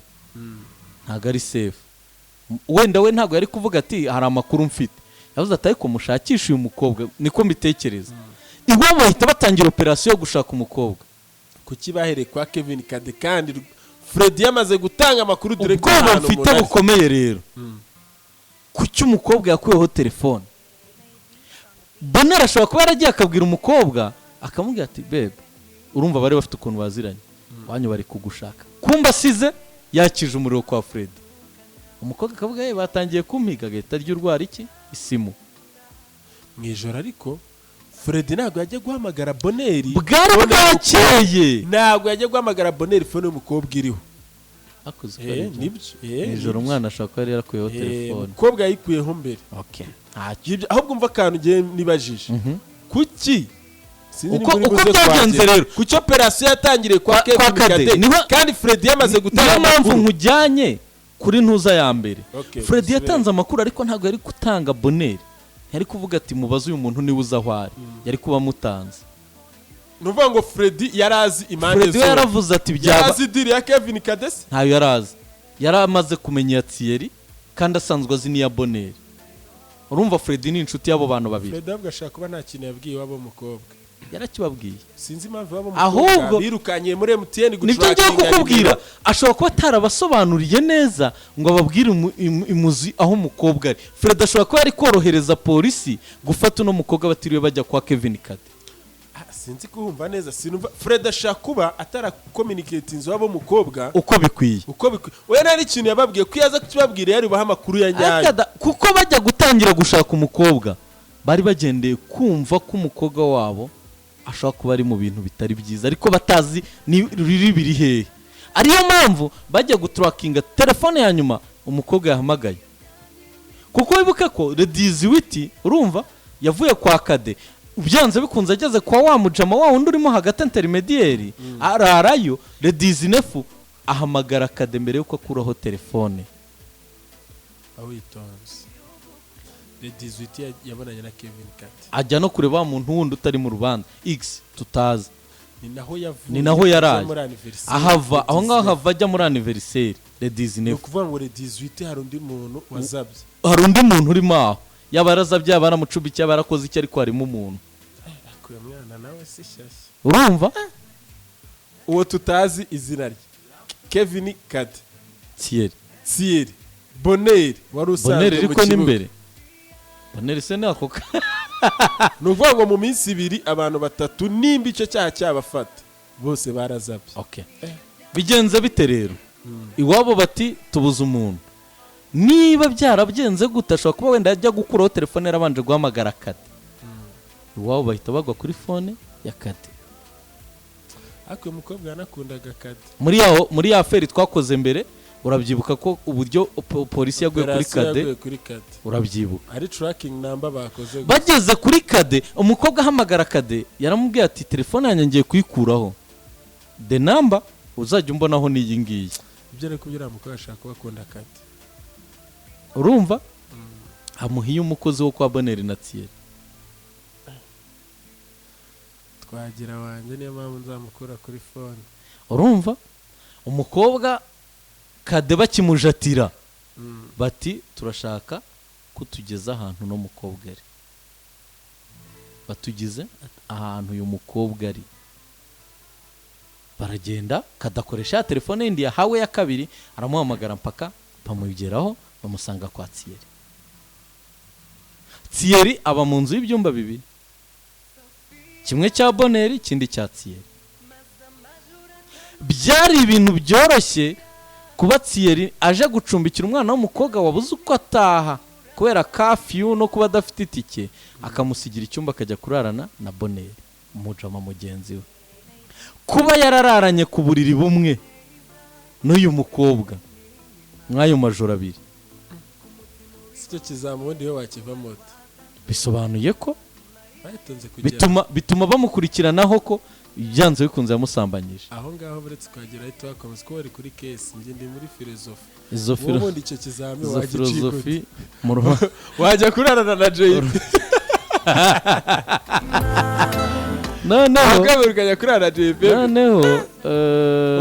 ntabwo ari safe. Wenda we ntabwo yari kuvuga ati hari amakuru mfite, yavuze ati ariko mushakishe uyu mukobwa, niko mbitekereza. Iwabo bahita batangira operasiyo yo gushaka umukobwa. Kuki bahereye kwa Kevin Kade kandi Fred yamaze gutanga amakuru direct Ubwoba ahantu mfite umuntu ari? bukomeye rero, kuki umukobwa yakuyeho telefone? Bonera ashobora kuba yaragiye akabwira umukobwa, akamubwira ati bebe, urumva bari bafite ukuntu baziranye, wanyu bari kugushaka. Kumba asize yakije umuriro kwa Fred, umukobwa akavuga ye batangiye kumpiga, agahita arya urwara iki isimu. Mu ijoro ariko Fred ntabwo yajya guhamagara Boneri. Bwari Phone bwakeye. Ntabwo yajya guhamagara Boneri phone y'umukobwa iriho. Akoze uko ari byo. Nibyo. Mu ijoro Nibyo. umwana ashobora kuba yari yarakuyeho telefone. Umukobwa yayikuyeho mbere. Okay, ntacyo. Ibyo- ahubwo umva akantu ngiye nibajije, kuki sinzi niba uri Uko buze byagenze kuhagera. rero. Kuki operasiyo yatangiriye kwa Kwa Kevin Kade, Kade kandi Fred yamaze gutanga Niyo mpamvu amakuru? nkujyanye kuri ntuza ya mbere. Okay, Fred dusubire. yatanze amakuru, ariko ntabwo yari gutanga Boneri, yari kuvuga ati mubaze uyu muntu niwe uzi aho ari, yari kuba amutanze. Ni ukuvuga ngo Fred yari azi impande Fred we zombi. yaravuze ati Yari byaba azi deal ya Kevin Kade se? Ntayo yari azi, yari amaze kumenya iya Thierry kandi asanzwe azi n'iya Boneri. Urumva Fred ni inshuti y'abo bantu babiri. Fred ahubwo ashobora kuba nta kintu yabwiye iwabo w'umukobwa. Yarakibabwiye. Sinzi impamvu iwabo Ahubwo- w'umukobwa birukanyiye muri MTN Nibyo ngiye gutrackinga kukubwira. nimero. Ashobora kuba atarabasobanuriye neza ngo ababwire imuzi aho umukobwa ari. Fred ashobora kuba yari korohereza polisi gufata uno mukobwa batiriwe bajya kwa Kevin Kade. Ah, sinzi kuhumva neza, sinumva. Fred ashobora kuba atarakominiketinze iwabo w'umukobwa Uko bikwiye. Uko bikwiye. We nta n'ikintu yababwiye, ko iyo aza kukibabwira yari bubahe amakuru ya nyayo. Akada, kuko bajya gutangira gushaka umukobwa bari bagendeye kumva ko umukobwa wabo ashobora kuba ari mu bintu bitari byiza, ariko batazi ni riri biri hehe. Ariyo mpamvu bajya gutrackinga telefone ya nyuma umukobwa yahamagaye, kuko wibuke ko le 18, urumva yavuye kwa Kade, byanze bikunze ageze kwa wa mujama wa wundi urimo hagati, intermédiaire, ararayo. Le 19 ahamagara Kade mbere yuko akuraho telefone. Awitonze, le 18 yabonanye na Kevin Kade. Ajya no kureba wa muntu wundi utari mu rubanza x tutazi. Ni naho yavuye Ni naho yaraye. ajya muri anniversaire Ahava le aho ngaho, 19. hava ajya muri anniversaire le Ni 19. ukuvuga ngo le 18 hari undi muntu wazabye. Hari undi muntu urimo aho, yaba yarazabye, yaba yaramucumbikiye, yaba yarakoze icyo, ariko harimo umuntu. Ariko uyu mwana nawe si shyashya. Urumva? Uwo tutazi izina rye, Kevin Kade, Thierry. Thierry, Boneri wari usanzwe Boneri mu ariko kibuga. n'imbere Boneri se ni ako Ni ukuvuga ngo mu minsi 2 abantu batatu, nimba icyo cyaha cyabafata, bose barazabye. Okay, bigenze bite rero? Iwabo bati tubuze umuntu. Niba byaragenze gute, ashobora kuba wenda yajya gukuraho telefone yarabanje guhamagara Kade. Iwabo bahita bagwa kuri phone ya Kade. Ariko uyu mukobwa yanakundaga Kade. Muri ya affaire twakoze mbere, urabyibuka ko uburyo polisi yaguye kuri Operasiyo Kade? Yaguye kuri Kade. Urabyibuka? Ari tracking number bakoze gusa. Bageze kuri Kade, umukobwa ahamagara Kade, yaramubwiye ati telefone yanjye ngiye kuyikuraho, the number uzajya umbonaho ni iyi ngiyi. Ibyo ariko uriya mukobwa ashaka kuba akunda Kade. Urumva amuha iyo umukozi wo kwa Boneri na Thierry. Twagira wanjye, niyo mpamvu nzamukura kuri phone. Urumva umukobwa Kade bakimujatira bati turashaka ko tugeze ahantu uno mukobwa ari, batugize ahantu uyu mukobwa ari. Baragenda, kadakoresha ya telefone yindi yahawe ya kabiri, aramuhamagara mpaka bamugeraho, bamusanga kwa Thierry. Thierry aba mu nzu y'ibyumba bibiri, kimwe cya Boneri, ikindi cya Thierry. Byari ibintu byoroshye kuba Thierry aje gucumbikira umwana w'umukobwa wabuze uko ataha. Kubera curfew no kuba adafite itike, akamusigira icyumba akajya kurarana na Boneri, umujama mugenzi we. Kuba yarararanye ku buriri bumwe n'uyu mukobwa mw'ayo majoro abiri, Si cyo kizamu ubundi we wakivamo ute? Bisobanuye ko Bayitonze kugera bituma bamukurikiranaho ko byanze bikunze yamusambanyije. Aho ngaho buretse ukagera ahita wakomeza kuba wari kuri case, njye ndi muri philosophie. Izo Wowe ubundi icyo kizami izo wagicika ute? filozofi mu Wajya kurarana na JP? Noneho Ukabera ukajya kurarana na JP? Noneho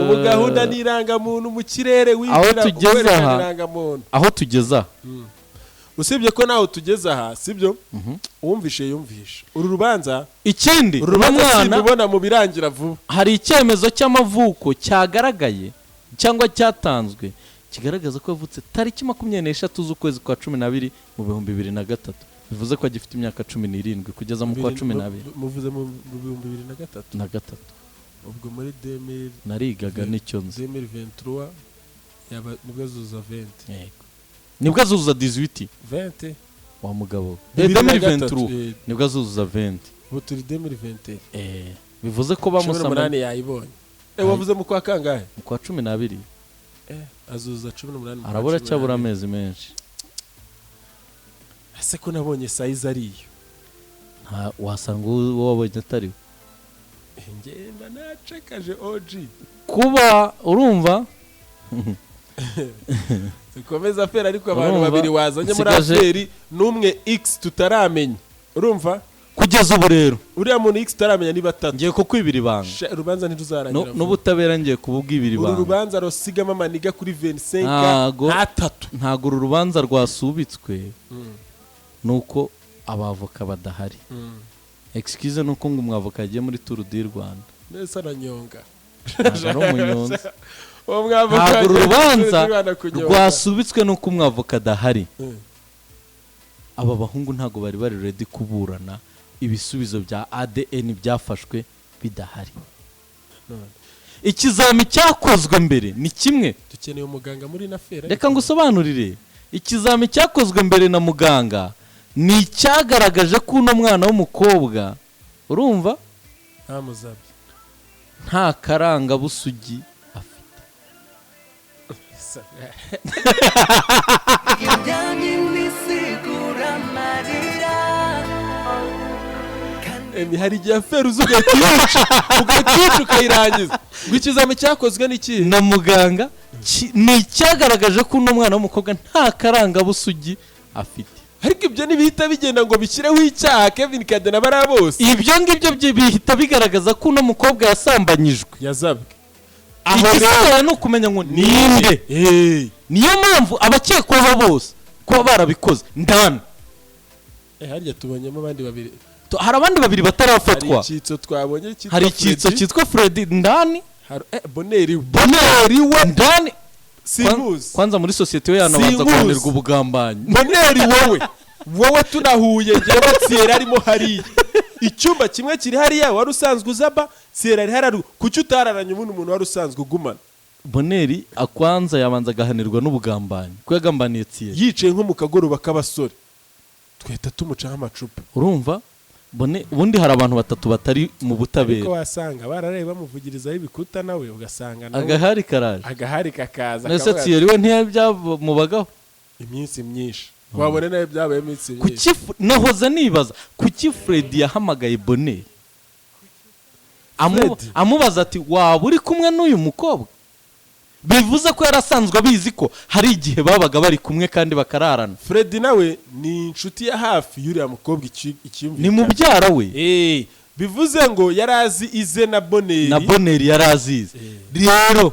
Ubu gahunda ni irangamuntu mu kirere, Aho winjira tugeze ukwerekana aha. irangamuntu. Aho tugeze aha. Usibye ko nawe tugeze aha, sibyo? Uwumvishe yumvishe uru rubanza. Ikindi, Uru rubanza umwana simbibona mu birangira vuba. Hari icyemezo cy'amavuko cyagaragaye cyangwa cyatanzwe kigaragaza ko yavutse tariki 23 z'ukwezi kwa 12 mu 2003, bivuze ko agifite imyaka 17 kugeza mu kwa 12. Muvuze mu 2003? Na gatatu. Ubwo muri 2000 Narigaga, nicyo nzi. 2023 yaba nibwo azuza 20. Yego, nibwo azuzuza 18. 20. Wa mugabo we. 2003, 2023 nibwo azuzuza 20. Ubu turi 2021. Bivuze ko 18 bamusambanye yayibonye. Wavuze mu kwa kangahe? Mu kwa 12. Azuza 18 mu kwa Arabura cumi cyabura n'abiri. amezi menshi. Ese ko nabonye size ariyo? Nta wasanga uwo wabonye atari we. Ngenda nacekaje OG. Kuba urumva Dukomeze affaire, ariko abantu Urumva, babiri wazanye muri affaire n'umwe X tutaramenya, urumva? Kugeza ubu rero, Uriya muntu X tutaramenya ni batatu. Ngiye kukwibira ibanga. Urubanza ntiruzarangira vuba. N'ubutabera ngiye kububwibira Uru ibanga. rubanza rusigamo amaniga kuri 25 n'atatu. Ntago uru rubanza rwasubitswe nuko abavoka badahari. Excuse nuko ngo umwavoka yagiye muri Tour du Rwanda. Nese aranyonga? Ntabwo ari umunyonzi. Uwo mwavoka Ntabwo uru yagiye muri rubanza Tour du Rwanda kunyonga. rwasubitswe nuko umwavoka adahari. Aba bahungu ntabwo bari bari ready kuburana ibisubizo bya ADN byafashwe bidahari. None. Ikizami cyakozwe mbere ni kimwe. Dukeneye umuganga muri nafera. Reka ngusobanurire. Ikizami cyakozwe mbere na muganga ni icyagaragaje ko uno mwana w'umukobwa, urumva, Nta muzabye. nta karangabusugi afite. Ibyanjye mbisigura amarira. Emi, hari igihe affaire uza ugahita uyica, ugahita uyica ukayirangiza. Ngo ikizami cyakozwe ni ikihe? Na muganga ni icyagaragaje ko uno mwana w'umukobwa nta karangabusugi afite. Ariko ibyo ntibihita bigenda ngo bishyireho icyaha Kevin Kadena bariya bose? Ibyo ngibyo bihita bigaragaza ko uno mukobwa yasambanyijwe. Yazabwe. Igisigaye ni ukumenya ngo ninde. Niyo mpamvu abakekwaho bose kuba barabikoze ndani. Harya tubonyemo abandi babiri. Hari abandi babiri Hari batarafatwa. icyitso twabonye cyitwa Hari icyitso Freddy. cyitwa Freddy ndani. Hari Boneri we. Boneri we ndani. Simuzi. Kwanza muri sosiyete we yanabanza Sinkuzi. guhanirwa ubugambanyi. Boneri, wowe tunahuye ngewe Sierra arimo hariya, icyumba kimwe kiri hariya wari usanzwe uzaba, Sierra ari hariya, kuki utararanye ubundi umuntu wari usanzwe ugumana? Boneri akwanza yabanza agahanirwa n'ubugambanyi ko yagambaniye Thierry. Yicaye nko mu kagoroba k'abasore twahita tumucaho amacupa. Urumva Bone, ubundi hari abantu batatu batari mu Ariko butabera. wasanga bararaye bamuvugirizaho ibikuta, nawe ugasanga nawe Agahari karaje. Agahari kakaza. Nese Akavuga ati, Thierry we ntiyabyamubagaho? Iminsi myinshi wabona nawe byabaye iminsi myinshi. Kuki nahoze nibaza kuki Freddy yahamagaye Boneri Freddy? amubaza ati: "Waba uri kumwe n'uyu mukobwa?" Bivuze ko yari asanzwe abizi ko hari igihe babaga bari kumwe kandi bakararana. Freddy nawe ni inshuti ya hafi y'uriya mukobwa, icyumvikana. Ni mubyara we. Bivuze ngo yari azi ize na Boneri. Na Boneri yari azizi. Rero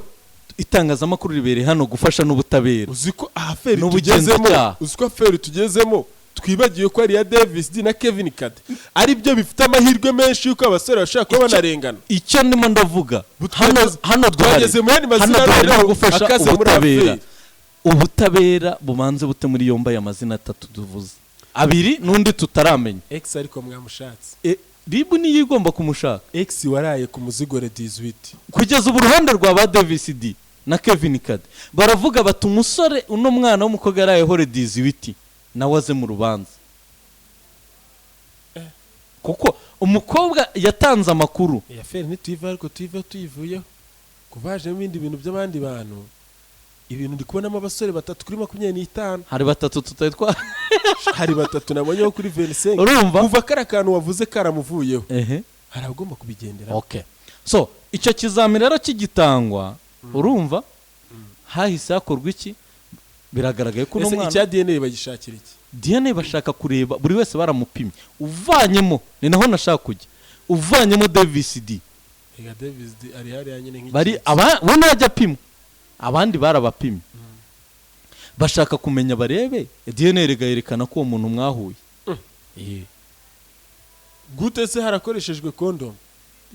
itangazamakuru ribereye hano gufasha n'ubutabera Uzi ko affaire n'ubugenzacyaha. tugezemo, uzi ko affaire tugezemo twibagiwe ko ari iya Davis D na Kevin Kade, ari byo bifite amahirwe menshi y'uko abasore bashobora kuba banarengana. Icyo ndimo ndavuga Bu hano, hano duhari twageze mu yandi mazina hano duhari no noneho gufasha akaze muri ubutabera. affaire. Ubutabera bubanze bute muri yombi aya mazina atatu tuvuze, abiri n'undi tutaramenya. X ariko mwamushatse. RIB niyo igomba kumushaka. X waraye ku muzigore 18. Kugeza ubu uruhande rwa ba Davis D na Kevin Kade baravuga bati umusore, uno mwana w'umukobwa yarayeho 18. Nawe aze mu rubanza, kuko umukobwa yatanze amakuru. Iyi affaire ntituyivaho, ariko tuyiveho tuyivuyeho, kuva hajemo ibindi bintu by'abandi bantu. Ibintu ndi kubonamo abasore batatu kuri 25. Hari batatu tutari twa Hari batatu nabonyeho kuri 25. Urumva? Kuva kariya kantu wavuze karamuvuyeho, Ehe. hari abagomba kubigendera. Okay, so icyo kizami rero kigitangwa, urumva hahise hakorwa iki? Biragaragaye ko uno Ese mwana icya DNA bagishakira iki? DNA bashaka kureba buri wese baramupimye, uvanyemo, ni naho nashaka kujya, uvanyemo Davis D. Ega Davis D ari hariya nyine nk'iki. Bari aba we ntajya apimwa, abandi barabapimye. Bashaka kumenya, barebe DNA rega yerekana ko uwo muntu mwahuye. Gute se harakoreshejwe condom?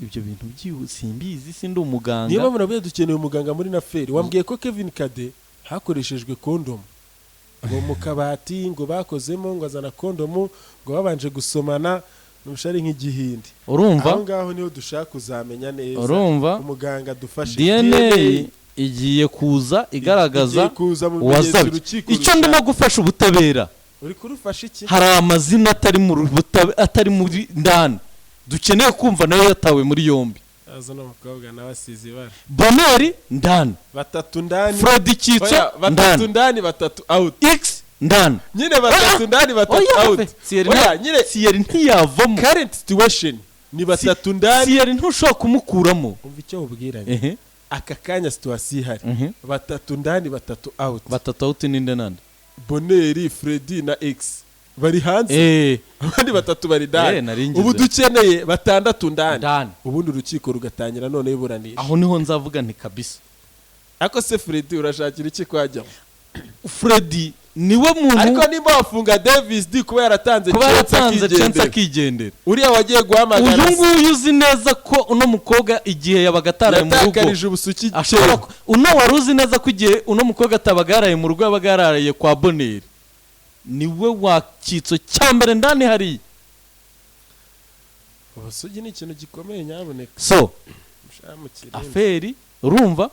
Ibyo bintu simbizi, sindi umuganga. Niyo mpamvu nabwiye dukeneye umuganga muri affaire. Wambwiye ko Kevin Kade hakoreshejwe condom, ngo mu kabati ngo bakozemo, ngo azana condom, ngo babanje gusomana n'umushari nk'igihindi. Urumva? Aho ngaho niho dushaka kuzamenya neza. Urumva? Umuganga dufashe. DNA igiye kuza igaragaza Igiye kuza mu bimenyetso uwasabye. Urukiko Icyo ndimo rushaka. gufasha ubutabera, Uri kurufasha iki? hari amazina atari mu atari muri ndani, dukeneye kumva nayo yatawe muri yombi. Aza n'umukobwa nawe asize ibara. Boneri ndani. Batatu ndani. Fred Cyitso Oya, batatu ndani. ndani, batatu out. X ndani. Nyine batatu ndani, batatu Oya, out. Thierry. Oya, nyine Thierry ntiyavamo. Current situation ni batatu ndani. Thierry ntushobora kumukuramo. Umva icyo ubwiranye. Ehe. Aka kanya situation ihari, batatu ndani, batatu out. Batatu out ninde nande? Boneri, Freddy na X bari hanze. Abandi batatu bari ndani. Nari ngize. Ubu dukeneye batandatu ndani. Ndani. Ubundi urukiko rugatangira none iburanisha. Aho niho nzavuga nti kabisa. Ariko se Freddy urashakira iki kwajyamo? Freddy niwe muntu. Ariko nimba wafunga Davis D kuba yaratanze Kuba chance yaratanze chance akigendera, akigendera, uriya wagiye guhamagara uyu nguyu uzi neza ko uno mukobwa igihe yabaga ataraye mu rugo yatakarije ubusuki ashobora kera. Uno wari uzi neza ko igihe uno mukobwa atabaga yaraye mu rugo yabaga yaraye kwa Boneri, niwe wakitso cya mbere ndani hariya. Ubusugi ni ikintu gikomeye, nyabuneka. So mushamukire. Affaire, urumva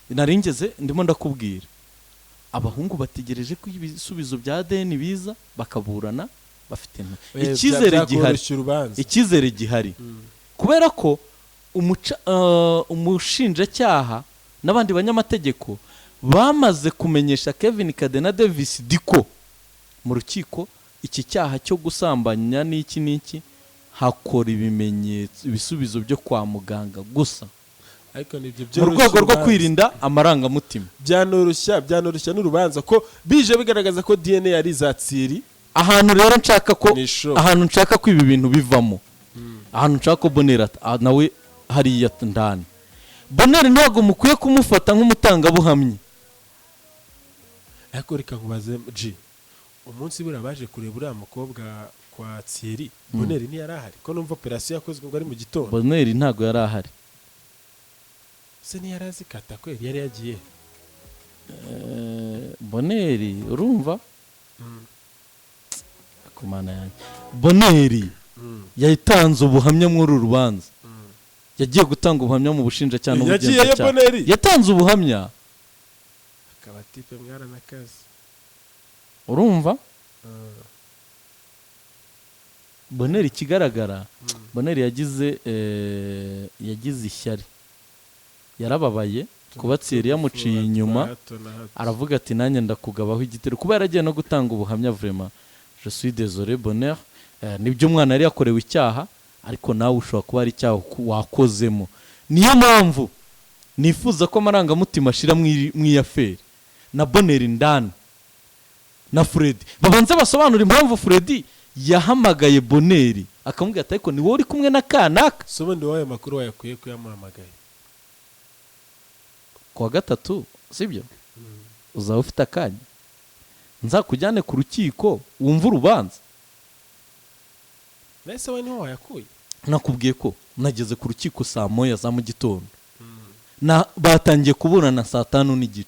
naringeze ndimo ndakubwira, abahungu bategereje ko ibisubizo bya ADN biza bakaburana bafite icyizere gihari. Byakoroshya urubanza. Icyizere gihari kubera ko umushinjacyaha n'abandi banyamategeko bamaze kumenyesha Kevin Kade na Davis D ko mu rukiko iki cyaha cyo gusambanya n'iki n'iki hakora ibimenyetso, ibisubizo byo kwa muganga gusa, Ariko nibyo mu byoroshya rwego rwo urubanza. kwirinda amarangamutima. Byanoroshya n'urubanza ko bije bigaragaza ko DNA ari iza Thierry. Ahantu rero nshaka ko Ni show. ahantu nshaka ko ibi bintu bivamo, ahantu nshaka ko Bonera nawe hariya ndani, Bonera ntabwo mukwiye kumufata nk'umutangabuhamya. Ariko reka nkubaze G, umunsi buriya baje kureba uriya mukobwa kwa Thierry, Boneri ntiyari ahari? Ko numva operasiyo yakozwe ngo ari mu gitondo. Boneri ntabwo yari ahari. Se ntiyari azi kata kweri? Yari yagiye? Boneri, urumva, ku Mana yanjye, Boneri yatanze ubuhamya muri uru rubanza, yagiye gutanga ubuhamya mu bushinjacyaha Yagiyeyo? n'ubugenzacyaha. Boneri? Yatanze ubuhamya. Akaba type mwaranakazi. Urumva, Boneri, ikigaragara Boneri yagize ishyari, yarababaye kuba Thierry yamuciye inyuma. Hato na hato. Aravuga ati: "Nanjye ndakugabaho igitero." Kuba yaragiye no gutanga ubuhamya, vraiment je suis désolé Bonheur. Nibyo, umwana yari yakorewe icyaha, ariko nawe ushobora kuba ari icyaha wakozemo. Niyo mpamvu nifuza ko amarangamutima ashira mu iyi affaire, na Bonheur ndani na Freddy babanze basobanura impamvu Freddy yahamagaye Bonheur akamubwira ati: "Ariko ni wowe uri kumwe na kanaka?" So ubundi wowe ayo makuru wayakuye ko yamuhamagaye? Kuwa gatatu, sibyo? Uzaba ufite akanya nzakujyane ku rukiko wumve urubanza. Nahise we niho wayakuye? Nakubwiye ko nageze ku rukiko saa 1 za mu gitondo, na batangiye kuburana saa 5:30.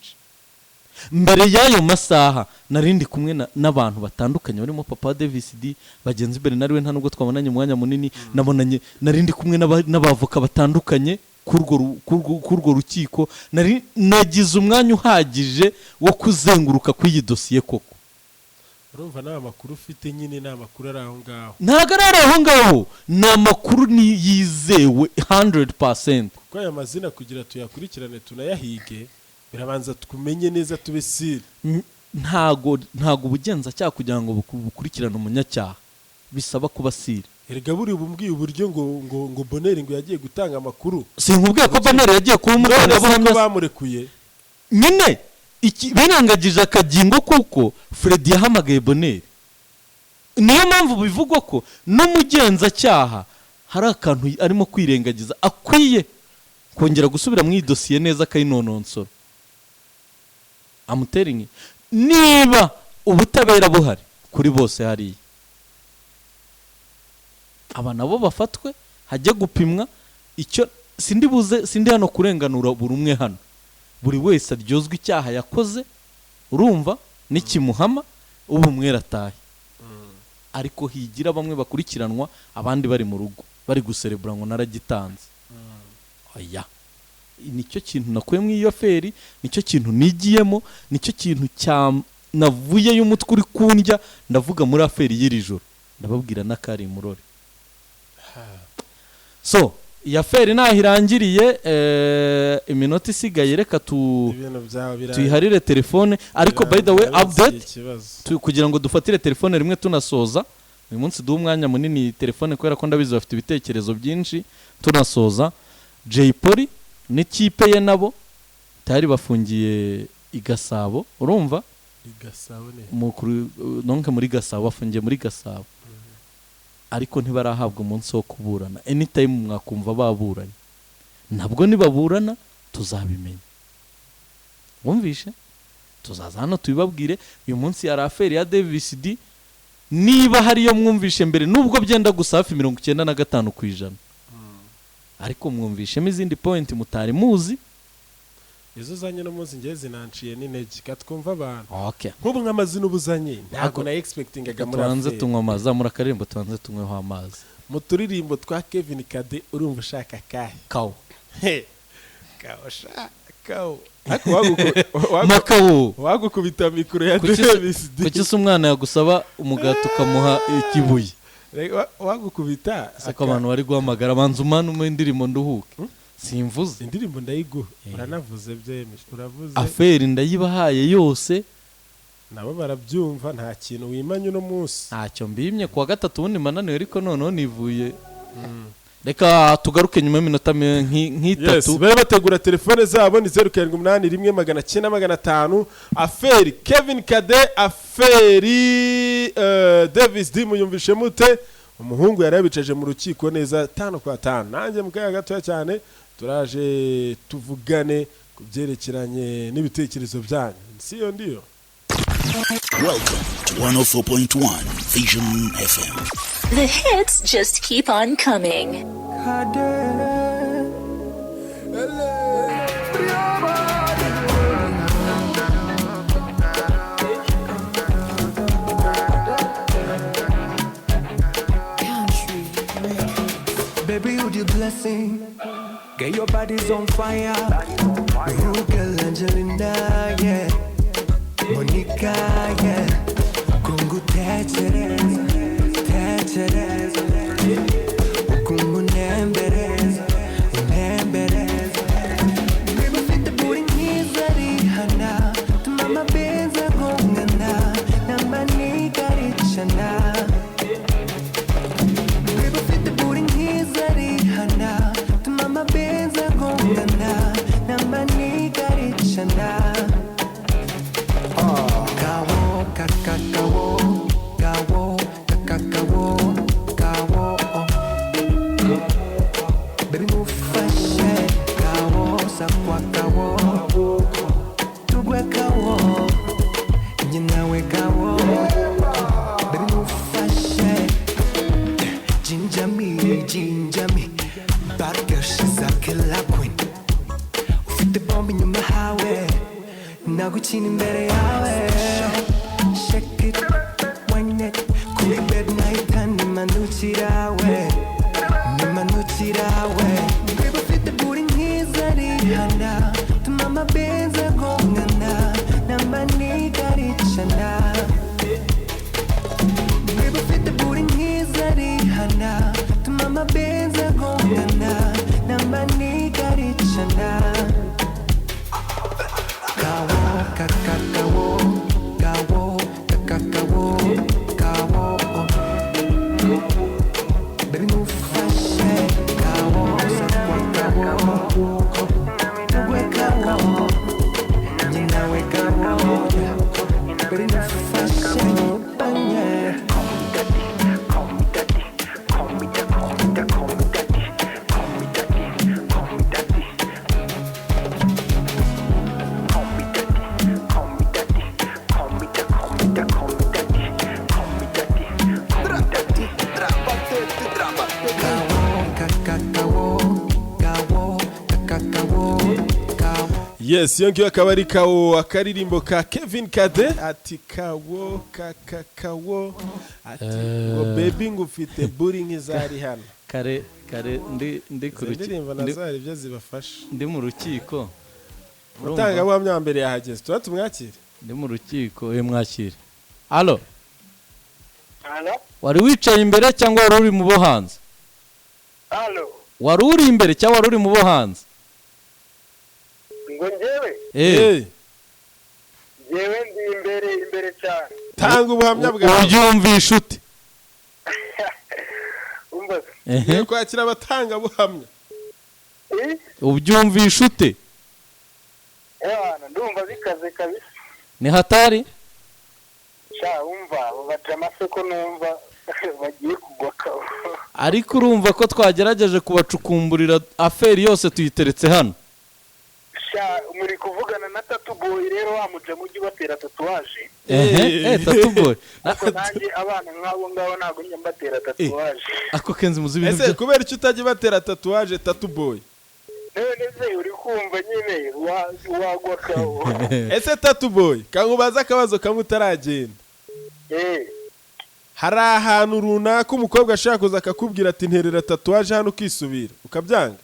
Mbere y'ayo masaha nari ndi kumwe n'abantu batandukanye barimo papa wa Davis D, bagenzi Bernard, we nta nubwo twabonanye umwanya munini. Nabonanye, nari ndi kumwe n'abavoka batandukanye k'urwo rukiko. Nari nagize umwanya uhagije wo kuzenguruka kw'iyi dosiye koko. Urumva nta makuru ufite nyine, ni amakuru ari aho ngaho. Ntabwo ari aho ngaho, ni amakuru ni yizewe 100%. Kuko aya mazina kugira tuyakurikirane tunayahige, birabanza tumenye neza, tube sure. Ntago ubugenzacyaha kugira ngo bukurikirane umunyacyaha bisaba kuba sure. Erega buriya ubu mbwiye uburyo ngo Boneri ngo yagiye gutanga amakuru. Sinkubwiye ko Boneri yagiye kuba None se ko umutangabuhamya? Bamurekuye. Nyine birangagije akagingo kuko Freddy yahamagaye Boneri. Niyo mpamvu bivugwa ko n'umugenzacyaha hari akantu arimo kwirengagiza, akwiye kongera gusubira mu iyi dosiye neza akayinononsora. Amuteringi, niba ubutabera buhari kuri bose hariya, aba nabo bafatwe hajye gupimwa. Icyo sindi buze, sindi hano kurenganura buri umwe hano, buri wese aryozwa icyaha yakoze, urumva, n'ikimuhama ubu umwere atahe. Ariko higira bamwe bakurikiranwa, abandi bari mu rugo bari guserebura ngo naragitanze. Oya, nicyo kintu nakuye mu iyo affaire, nicyo kintu nigiyemo, nicyo kintu cya navuyeyo umutwe uri kundya. Ndavuga muri affaire y'iri joro, ndababwira n'akari murore. So iyi affaire naho irangiriye, iminota isigaye reka tu Ibintu byawe tuyiharire telefone. Ariko by the way, birarangiye. update Ikibazo. Kugira ngo dufatire telefone rimwe tunasoza uyu munsi, duhe umwanya munini telefone kubera ko ndabizi bafite ibitekerezo byinshi. Tunasoza, Jay Polly n'ikipe ye nabo tayari bafungiye i Gasabo, urumva? I Gasabo ne? Donc muri Gasabo, bafungiye muri Gasabo, ariko ntibarahabwa umunsi wo kuburana. Anytime mwakumva baburanye, nabwo nibaburana tuzabimenya. Wumvishe, tuzaza hano tubibabwire. Uyu munsi hari affaire ya Davis D, niba hariyo mwumvishe mbere, nubwo byenda gusa hafi 95%, ariko mwumvishemo izindi point mutari muzi. Izo uzanye no munsi ngewe zinanciye n'intege. Katwumva abantu. Okay. Nk'ubu nk'amazina uba uzanye ntabwo na expectingaga muri Tubanze affaire. tunywa amazi, zamura akaririmbo tubanze tunyweho amazi. Mu turirimbo twa Kevin Kade urumva ushaka kahe? Kawo. He, kawo sha, kawo, ariko Makawo. wagukubita mikoro ya Davis D. Kuki se umwana yagusaba umugati ukamuha ikibuye? Wagukubita. Se ko abantu bari guhamagara, banza umane umwe indirimbo nduhuke, simvuze. Indirimbo ndayiguha, uranavuze, byemeje, uravuze. Affaire ndayibahaye yose. Nabo barabyumva, nta kintu wimanye uno munsi. Ntacyo mbimye. Kuwa gatatu ubundi mananiwe, ariko noneho nivuye. Reka tugaruke nyuma y'iminota nk'itatu. Babe bategura telefone zabo, ni 0781 900 500. Affaire Kevin Kade, affaire Davis D, muyumvishe mute? Umuhungu yari yabicaje mu rukiko neza tano kwa tano. Nanjye mu kanya gatoya cyane turaje tuvugane ku byerekeranye n'ibitekerezo byanyu. Siyo ndiyo. Welcome to 104.1 Vision FM. The hits just keep on coming. Kade. Country Records. Baby, you the blessing. Get your body's on fire. Rude girl Angelina, yeah. Monica, yeah. Kungu tekereza, tekereza. Ukungunembereza, unembereza. Baby, ufite buri mwiza Rihanna. Tuma amabenzi agongana, n'amaniga aricana. Baby, ufite buri mwiza Rihanna. Tuma amabenzi agongana, n'amaniga aricana. Kawo, kakakawo, kawo, kakakawo, kawo. Baby, mufashe, kawo, sakwa kawo. Tugwe kawo, njye nawe kawo. Baby, mufashe. Ginger me, ginger me. Bad girl, she's a killer queen. Ufite bombe inyuma hawe, nagukina imbere yawe. Shake it, wine it. Kuri bed nahita nimanukirawe, nimanukirawe. Baby, ufite buri mwiza Rihanna. Tuma amabenzi agongana, n'amaniga aricana. Yes, iyo ngiyo akaba ari kawo, akaririmbo ka Kevin Kade, ati kawo kaka kawo, ati ngo baby ngo ufite buri nk'izari hano. Kare kare ndi ku Izi ndirimbo nazo hari ibyo zibafasha. Ndi mu rukiko. Umutangabuhamya wa mbere yahageze, tuba tumwakire. Ndi mu rukiko, mwakire. Allo? Halo? Wari wicaye imbere cyangwa wari uri mu bo hanze? Halo? Wari uri imbere cyangwa wari uri mu bo hanze? Ngo njyewe? Eh. Njyewe ndi imbere, imbere cyane. Tanga ubuhamya bwawe. Ubyumvisha ute? Umva. Ngiye kwakira abatangabuhamya. Eh? Ubyumvisha ute? Ewana, ndumva bikaze kabisa. Ni hatari? Sha, umva, baca amasoko, numva bagiye kugwa kawo. Ariko urumva ko twagerageje kubacukumburira affaire yose, tuyiteretse hano. Sha, muri kuvugana na Tattoo Boy rero, wa muja mujyi batera tatouage. Ehe, Tattoo Boy. Ariko nanjye abana nk'abo ngabo ntabwo njya mbatera tatouage. Ako Kenzi, muzi ibintu Ese kubera icyo utajya batera tatouage, Tattoo Boy? None se uri kumva nyine wagwa kawo. Ese Tattoo Boy, kankubaza akabazo kamwe utaragenda. Eh. Hari ahantu runaka umukobwa ashaka kuza akakubwira ati nterera tatouage hano, ukisubira ukabyanga?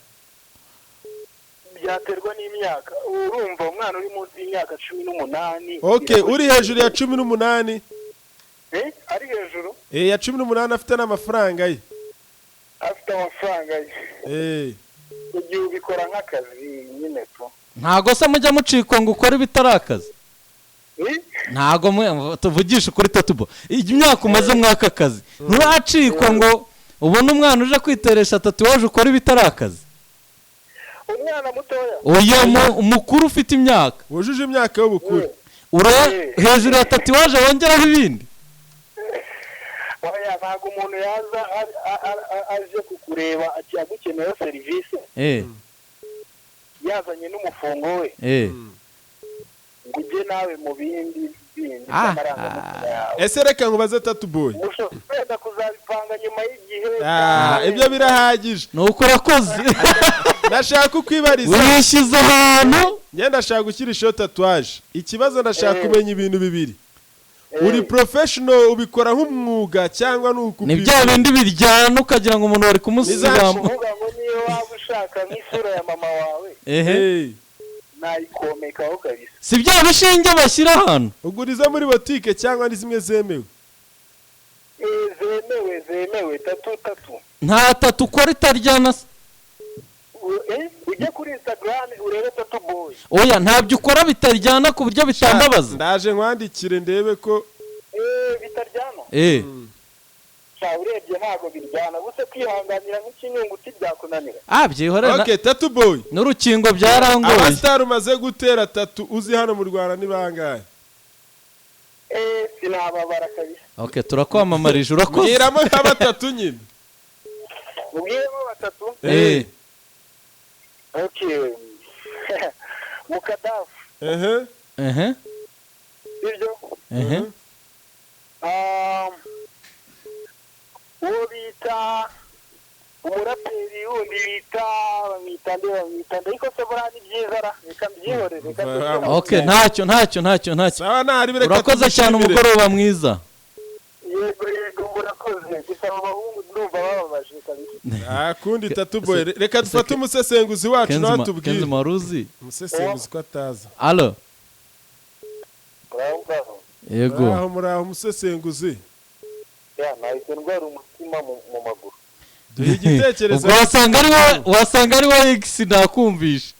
Byaterwa n'imyaka. Urumva, umwana uri munsi y'imyaka 18. Okay, uri hejuru ya 18? Eh, ari hejuru. Eh, ya 18, afite n'amafaranga ye. Afite amafaranga ye. Eh. Igihe ubikora nk'akazi nyine tu. Ntago se mujya mucikwa ngo ukore ibitari akazi? Eh? Ntago tuvugisha ukuri, Tattoo Boy, imyaka umaze mwaka kazi, nturacikwa ngo ubone umwana uje kwiteresha tatouage ukora ibitari akazi? Umwana mutoya? Oya, umukuru ufite imyaka. Wujuje imyaka y'ubukure. Ura hejuru ya tatouage wongeraho ibindi. Oya, ntabwo umuntu yaza aje kukureba agukeneyeho serivisi, yazanye n'umufungo we, ngo ujye nawe mu bindi bindi by'amarangamutima yawe. Ese reka nkubaze, Tattoo Boy. Ushobora wenda kuzabipanga nyuma y'igihe. Ah, ibyo birahagije. Ni uko urakoze. Ndashaka kukwibariza. Wishyize ahantu. Njye ndashaka gushyirishaho tatouage. Ikibazo, ndashaka kumenya ibintu bibiri: uri professional, ubikora nk'umwuga, cyangwa ni Ni bya bindi biryana ukagira ngo umuntu bari kumusigamo. Kuvuga ngo niyo waba ushaka nk'isura ya mama wawe, nayikomekaho kabisa. Si bya bishinge bashyira ahantu? Uguriza muri botike cyangwa ni zimwe zemewe? Eh, zemewe, zemewe, tattoo, tattoo. Nta tattoo ukora itaryana se? Ujye kuri Instagram urebe Tattoo Boy. Oya, ntabyo ukora bitaryana ku buryo bitambabaza. Ndaje nkwandikire ndebe ko. Eh, bitaryana. Sha, urebye ntabwo biryana gusa kwihanganira nk'ikinyunguti byakunanira. Ah, byihorera. Okay, Tattoo Boy. N'urukingo byarangoye. Abasitari umaze gutera tattoo uzi hano mu Rwanda ni bangahe? Eh, sinababara kabisa. Okay, turakwamamarije, urakoze. Mbwiramo nka batatu nyine. Ubwiremo batatu? Eh. Okay, Mukadafu. Ehe. Ehe. Sibyo? Ehe. Uwo bita umuraperi wundi bita, bamwita nde, bamwita nde? Ariko se buriya ni byiza ra, reka mbyihorere, reka mbyihorere. Okay, ntacyo, ntacyo, ntacyo, ntacyo. Sawa, ntari reka Urakoze cyane. tugushimire. Umugoroba mwiza. Yego, yego, murakoze. Gusa abo bahungu ndumva bababaje kabisa. Nta kundi, Tattoo Boy, reka dufate umusesenguzi wacu nawe atubwire. Kenzi Maruzi. Umusesenguzi ko ataza? Allo? Yego. Muraho, muraho, umusesenguzi. Ya, nahise ndwara umutima mu maguru. Duhe igitekerezo. Ubwo wasanga ari wowe, wasanga ari wowe X, nakumvisha.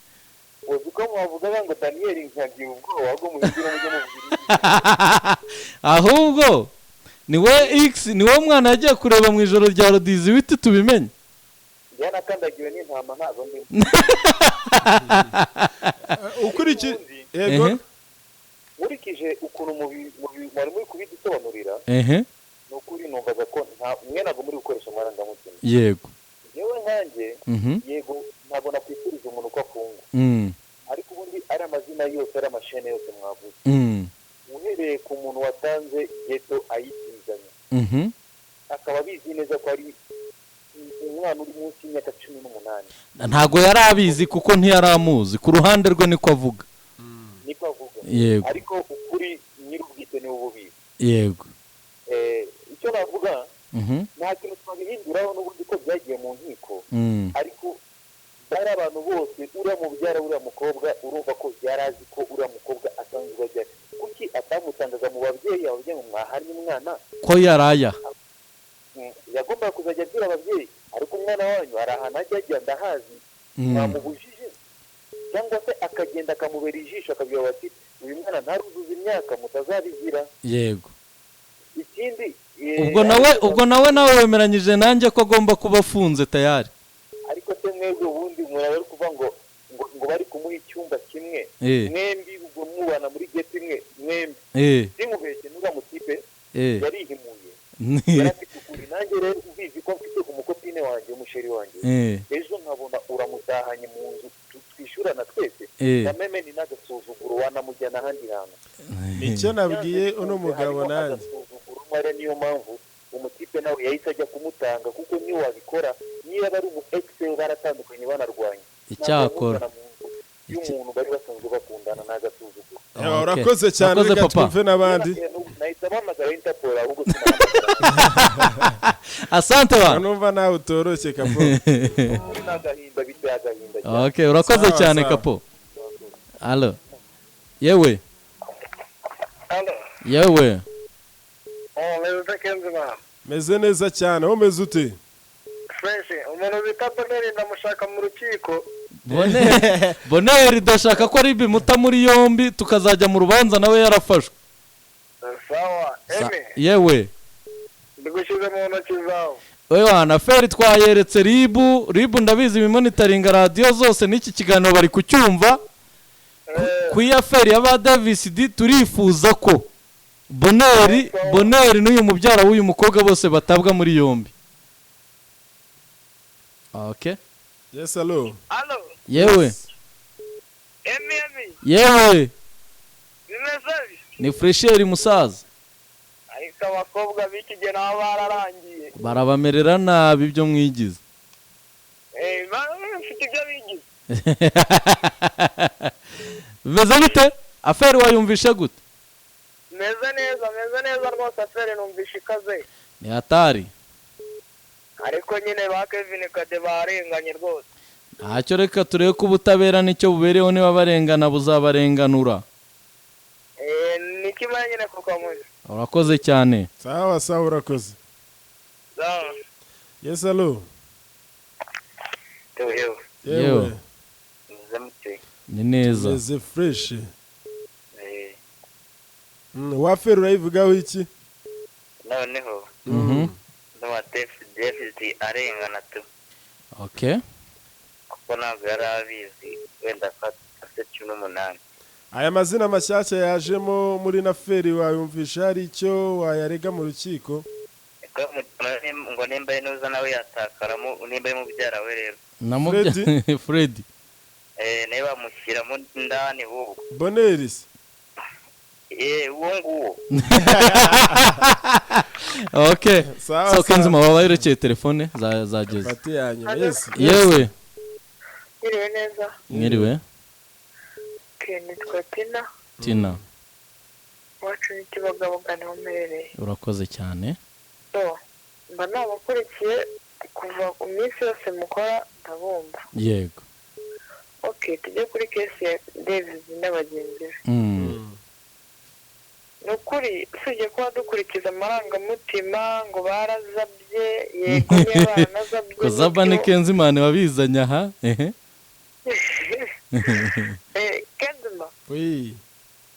Uzi ko mwavugaga ngo Daniel, nkagira ubwoba ahubwo muhindure mujye muvugira. Ahubwo ni we X, ni wowe mwana yagiye kureba mu ijoro rya rodizi witi, tubimenye. Njye nakandagiwe n'intama, ntazo ndimo. Ukurikije, yego. Nkurikije ukuntu mwari muri kubidusobanurira, ni ukuri numvaga ko nta mwe ntabwo muri gukoresha amarangamutima. Yewe, nkanjye, yego, ntabwo nakwifuriza umuntu ko afungwa, ariko ubundi ari amazina yose, ari amashene yose mwavuze, uhereye ku muntu watanze geto ayitizanye, akaba abizi neza ko ari umwana uri munsi y'imyaka 18. Ntago yari abizi kuko ntiyari amuzi, ku ruhande rwe niko avuga. Yego. Ariko ukuri nyir'ubwite niwe ububizi. Yego. Icyo navuga, nta kintu twabihinduraho n'ubundi ko byagiye mu nkiko, ariko bari abantu bose, uriya mubyara uriya mukobwa, urumva ko yari azi ko uriya mukobwa asanzwe ajya, kuki atamutangaga mu babyeyi? Ababyeyi ngo mwahannye umwana ko yaraya. Yagombaga kuzajya abwira ababyeyi, ariko umwana wanyu hari ahantu ajya ajya ndahazi, mwamubujije, cyangwa se akagenda akamubera ijisho, akabwira bati uyu mwana ntaruzuza imyaka, mutazabigira. Yego. Ikindi, Ubwo nawe wemeranyije nanjye ko agomba kuba afunze tayari. Ariko se mwebwe ubundi muraba ari kuvuga ngo bari kumuha icyumba kimwe, mwembi ubwo mubana muri geti imwe mwembi? Sinkubeshye, n'uriya mutipe yarihimuye, yari afite ukuri. Nanjye rero ubizi ko mfite umukopine wanjye, umusheri wanjye, ejo nkabona uramutahanye mu nzu twishyurana twese, na meme ni n'agasuzuguro, wanamujyana ahandi hantu. Nicyo nabwiye uno mugabo Harimo nanjye. agasuzuguro mwari, niyo mpamvu umutipe nawe yahise ajya kumutanga, kuko niyo wabikora, niba ari umu ex we baratandukanye banarwanye, Icyakora. ntabwo yamuzana mu nzu y'umuntu bari basanzwe bakundana, ni agasuzuguro. Yawa, urakoze cyane. Urakoze, Reka papa. twumve n'abandi. Nahita mpamagara Interpol ahubwo, sinahamagara. Asante wa. Numva nawe utoroshye, kapo. Ni agahinda, biteye agahinda cyane. Okay, urakoze Sawa, cyane. sawa. Kapo, alo, yewe. Halo. Yewe. Oh, meze Kenzima. Meze neza cyane, wowe umeze ute? Fresh. Umuntu bita Boneri ndamushaka mu rukiko. Boneri ndashaka ko ari bimuta muri yombi, tukazajya mu rubanza nawe yarafashwe. Sawa. Eme, Yewe. ndigushyize mu ntoki zawe. Wewe wana feri twayeretse RIB. RIB ndabizi ibimonitaringa radiyo zose, n'iki kiganiro bari kucyumva. Ku iya feri ya ba Davis D, turifuza ko Boneri n'uyu mubyara w'uyu mukobwa bose batabwa muri yombi. Okay. Yes, hello. Halo. Yewe. Emi, Emi. Yewe. Bimeze bite? Ni fresheri, musaza. Ariko abakobwa b'iki gihe nabo bararangiye. Barabamerera nabi ibyo mwigize. Eh, mfite ibyo bigize. Bimeze bite? Aferi wayumvishe gute? Meze neza, meze neza rwose, afere numvishe ikaze. Ni hatari. Ariko nyine ba Kevin Kade barenganye rwose. Ntacyo, reka turebe ko ubutabera nicyo bubereyeho, niba barengana buzabarenganura. Eh, ni kimwe nyine kuko muzi. Urakoze cyane. Sawa sawa, urakoze. Sawa. Yes, hello. Yewe. Yewe. Yewe. Meze mute? Ni neza. Meze fresh. Waferi urayivugaho iki? Noneho ndumva David arengana tu, kuko ntabwo yari abizi wenda ko afite 18. Aya mazina mashyashya yajemo muri naferi wayumvisha hari icyo wayarega mu rukiko? Ngo nimba ari nuza nawe yatakaramo, nimba ari mubyara we rero. Na Freddy. Nawe bamushyiramo indani ahubwo. Boneri se? Eh, uwo nguwo. Okay. Sawa, So sawa. Kenzima waba yerekeye telefone zageze. Fati ya nyuma, yes. Yewe. Mwiriwe neza. Mwiriwe. Okay, nitwa Tina. Tina. Iwacu ni Kibagabaga, niho mperereye. Urakoze cyane. So, mba nabakurikiye kuva ku minsi yose mukora, ndabumva. Yego. Okay, tujye kuri case ya Davis n'abagenzi be. Ni ukuri, usibye kuba dukurikiza amarangamutima ngo barazabye, yego niba baranazabye, Kuzaba ni nibyo. Kenzimana wabizanye aha, ehe. Kenzima. Oui.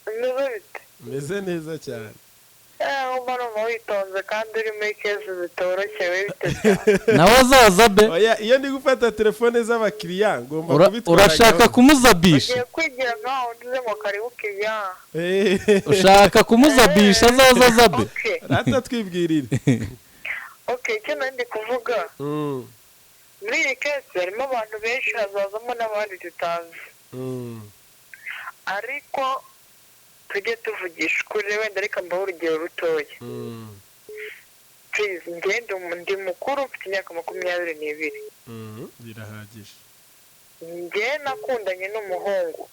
Bimeze bite? Meze neza cyane. Mba numva witonze kandi uri muri case zitoroshye, we bite cyane? Nawe azaza be. Oya, iyo ndi gufata telefone z'abakiriya ngomba kubitwara Urashaka gahoro. kumuzabisha? Ugiye kwigira nkaho ugize ngo karibu kiriya. Ushaka kumuzabisha, azaza azabe. Okay. Rata twibwirire. Okay, icyo nari ndi kuvuga, muri iyi case harimo abantu benshi, hazazamo n'abandi tutazi, ariko tujye tuvugisha ukuri. Wenda reka mbahe urugero rutoya. Please, njye ndi mukuru, mfite imyaka 22. Birahagije. Njye nakundanye n'umuhungu.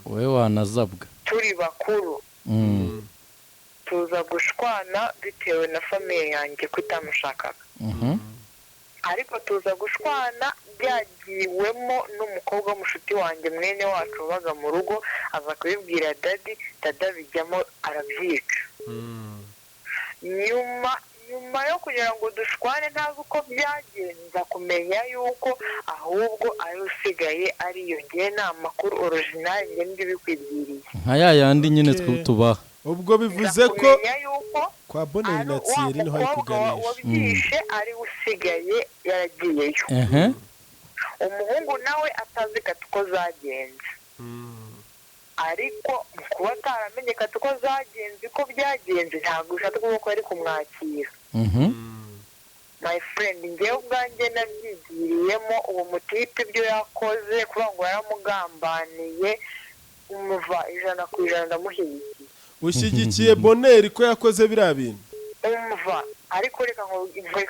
Wowe wanazabwa. Turi bakuru, tuza gushwana bitewe na famille yanjye ko itamushakaga, ariko tuza gushwana byagiwemo n'umukobwa w'umushuti wanjye, mwene wacu wabaga mu rugo, aza kubibwira daddy, daddy bijyamo arabyica. Nyuma yo kugira ngo dushwane, ntazi uko byagenza, kumenya yuko ahubwo ari usigaye ariyo. Ngewe ni amakuru original, njye ndibikwibwiriye. Nka ya yandi nyine twe tubaha. Ubwo bivuze ko kumenya yuko kwa Boneri ari na wa Thierry niho ari mukobwa kuganisha. wabyishe ari usigaye yaragiyeyo, umuhungu nawe atazi kati uko zagenze, ariko mu kuba ataramenye kati uko zagenze, uko byagenze, ntabwo bishatse kuvuga ko yari kumwakira. My friend, njyewe ubwanjye nabyigiriyemo. Uwo mutipe ibyo yakoze, kuvuga ngo yaramugambaniye, umuva 100% ndamushyigikiye. Ushyigikiye Boneri ko yakoze biriya bintu? Umva, ariko reka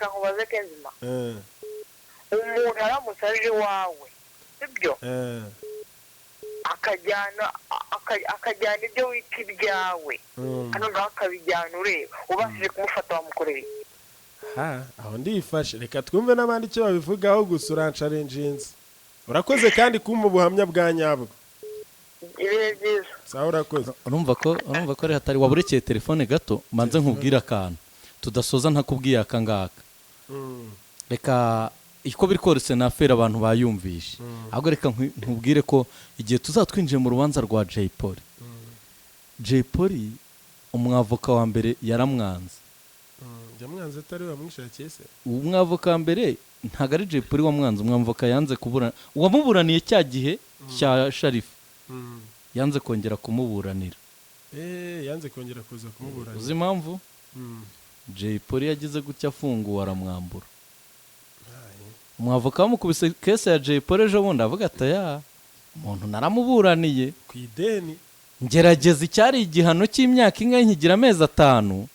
nkubaze, Kenzima. Umuntu aramutse aje iwawe, sibyo, akajyana ibyo wita ibyawe, hano ngaho akabijyana ureba, ubashije kumufata wamukorera iki? Ha, aho ndifashe. Reka twumve n'abandi icyo babivugaho. Gusa uransharenjinze, urakoze kandi kumpa ubuhamya bwa nyabwo. Ibihe byiza. Sawa, urakoze. Urumva ko ari hatari. Waburekeye telefone gato, manze nkubwire akantu tudasoza ntakubwiye aka ngaka. Reka uko biri kose na affaire abantu bayumvishe, ahubwo reka nkubwire ko igihe tuzatwinjiye mu rubanza rwa Jay Polly, Jay Polly umwavoka wa mbere yaramwanze. Yamwanze atari we wamwishakiye se? Umwavoka wa mbere ntabwo ari Jay Polly wamwanze. Umwavoka yanze kuburana, uwamuburaniye cya gihe cya Sharifu, yanze kongera kumuburanira. Yanze kongera kuza kumuburanira. Uzi impamvu? Jay Polly yagize gutya afunguwe aramwambura. Umwavoka wamukubise case ya Jay Polly ejo bundi avuga ati: "Aya umuntu naramuburaniye ku ideni, ngerageza icyari igihano cy'imyaka ingahe nkigira amezi 5,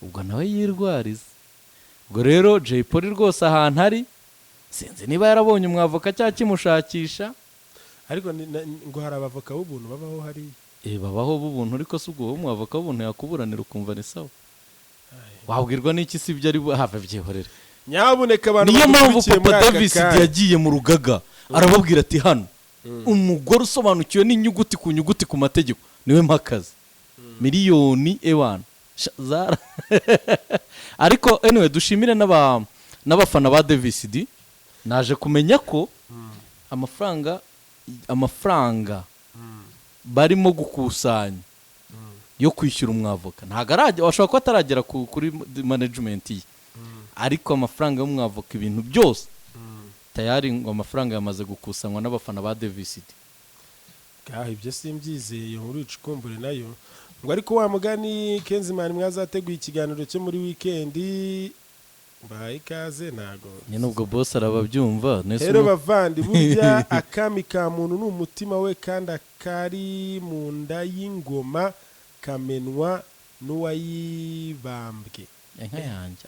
ubwo nawe yirwariza." Ubwo rero Jay Polly rwose ahantu ari, sinzi niba yarabonye umwavoka cyangwa kimushakisha. Ariko ngo hari abavoka b'ubuntu babaho hariya. Babaho b'ubuntu, ariko si ubwo wowe umwavoka w'ubuntu yakuburanira ukumva ni sawa? Wabwirwa n'iki si ibyo ari have? Byihorere. Nyabuneka abantu Niyo mpamvu badukurikiye muri Papa aka Davis kanya. yagiye mu rugaga arababwira ati: "Hano umugore usobanukiwe n'inyuguti ku nyuguti ku mategeko niwe mpakazi miliyoni ewana." Zara ariko anyway, dushimire n'abafana ba Davis D. Naje kumenya ko amafaranga barimo gukusanya yo kwishyura umwavoka ntabwo arajya, ashobora kuba ataragera kuri management ye, ariko amafaranga y'umwavoka, ibintu byose tayari, ngo amafaranga yamaze gukusanywa n'abafana ba Davis D. Gaho ibyo simbyizeye, iyo nkuru icukumbure nayo. Ngo ariko wa mugani Kenzimani, mwazateguye ikiganiro cyo muri wikendi, mbahaye ikaze ntago. Nyine ubwo boss arababyumva nese. Rero bavandi, burya akami ka muntu ni umutima we, kandi akari mu nda y'ingoma kamenwa n'uwayibambwe. Inka yanjye.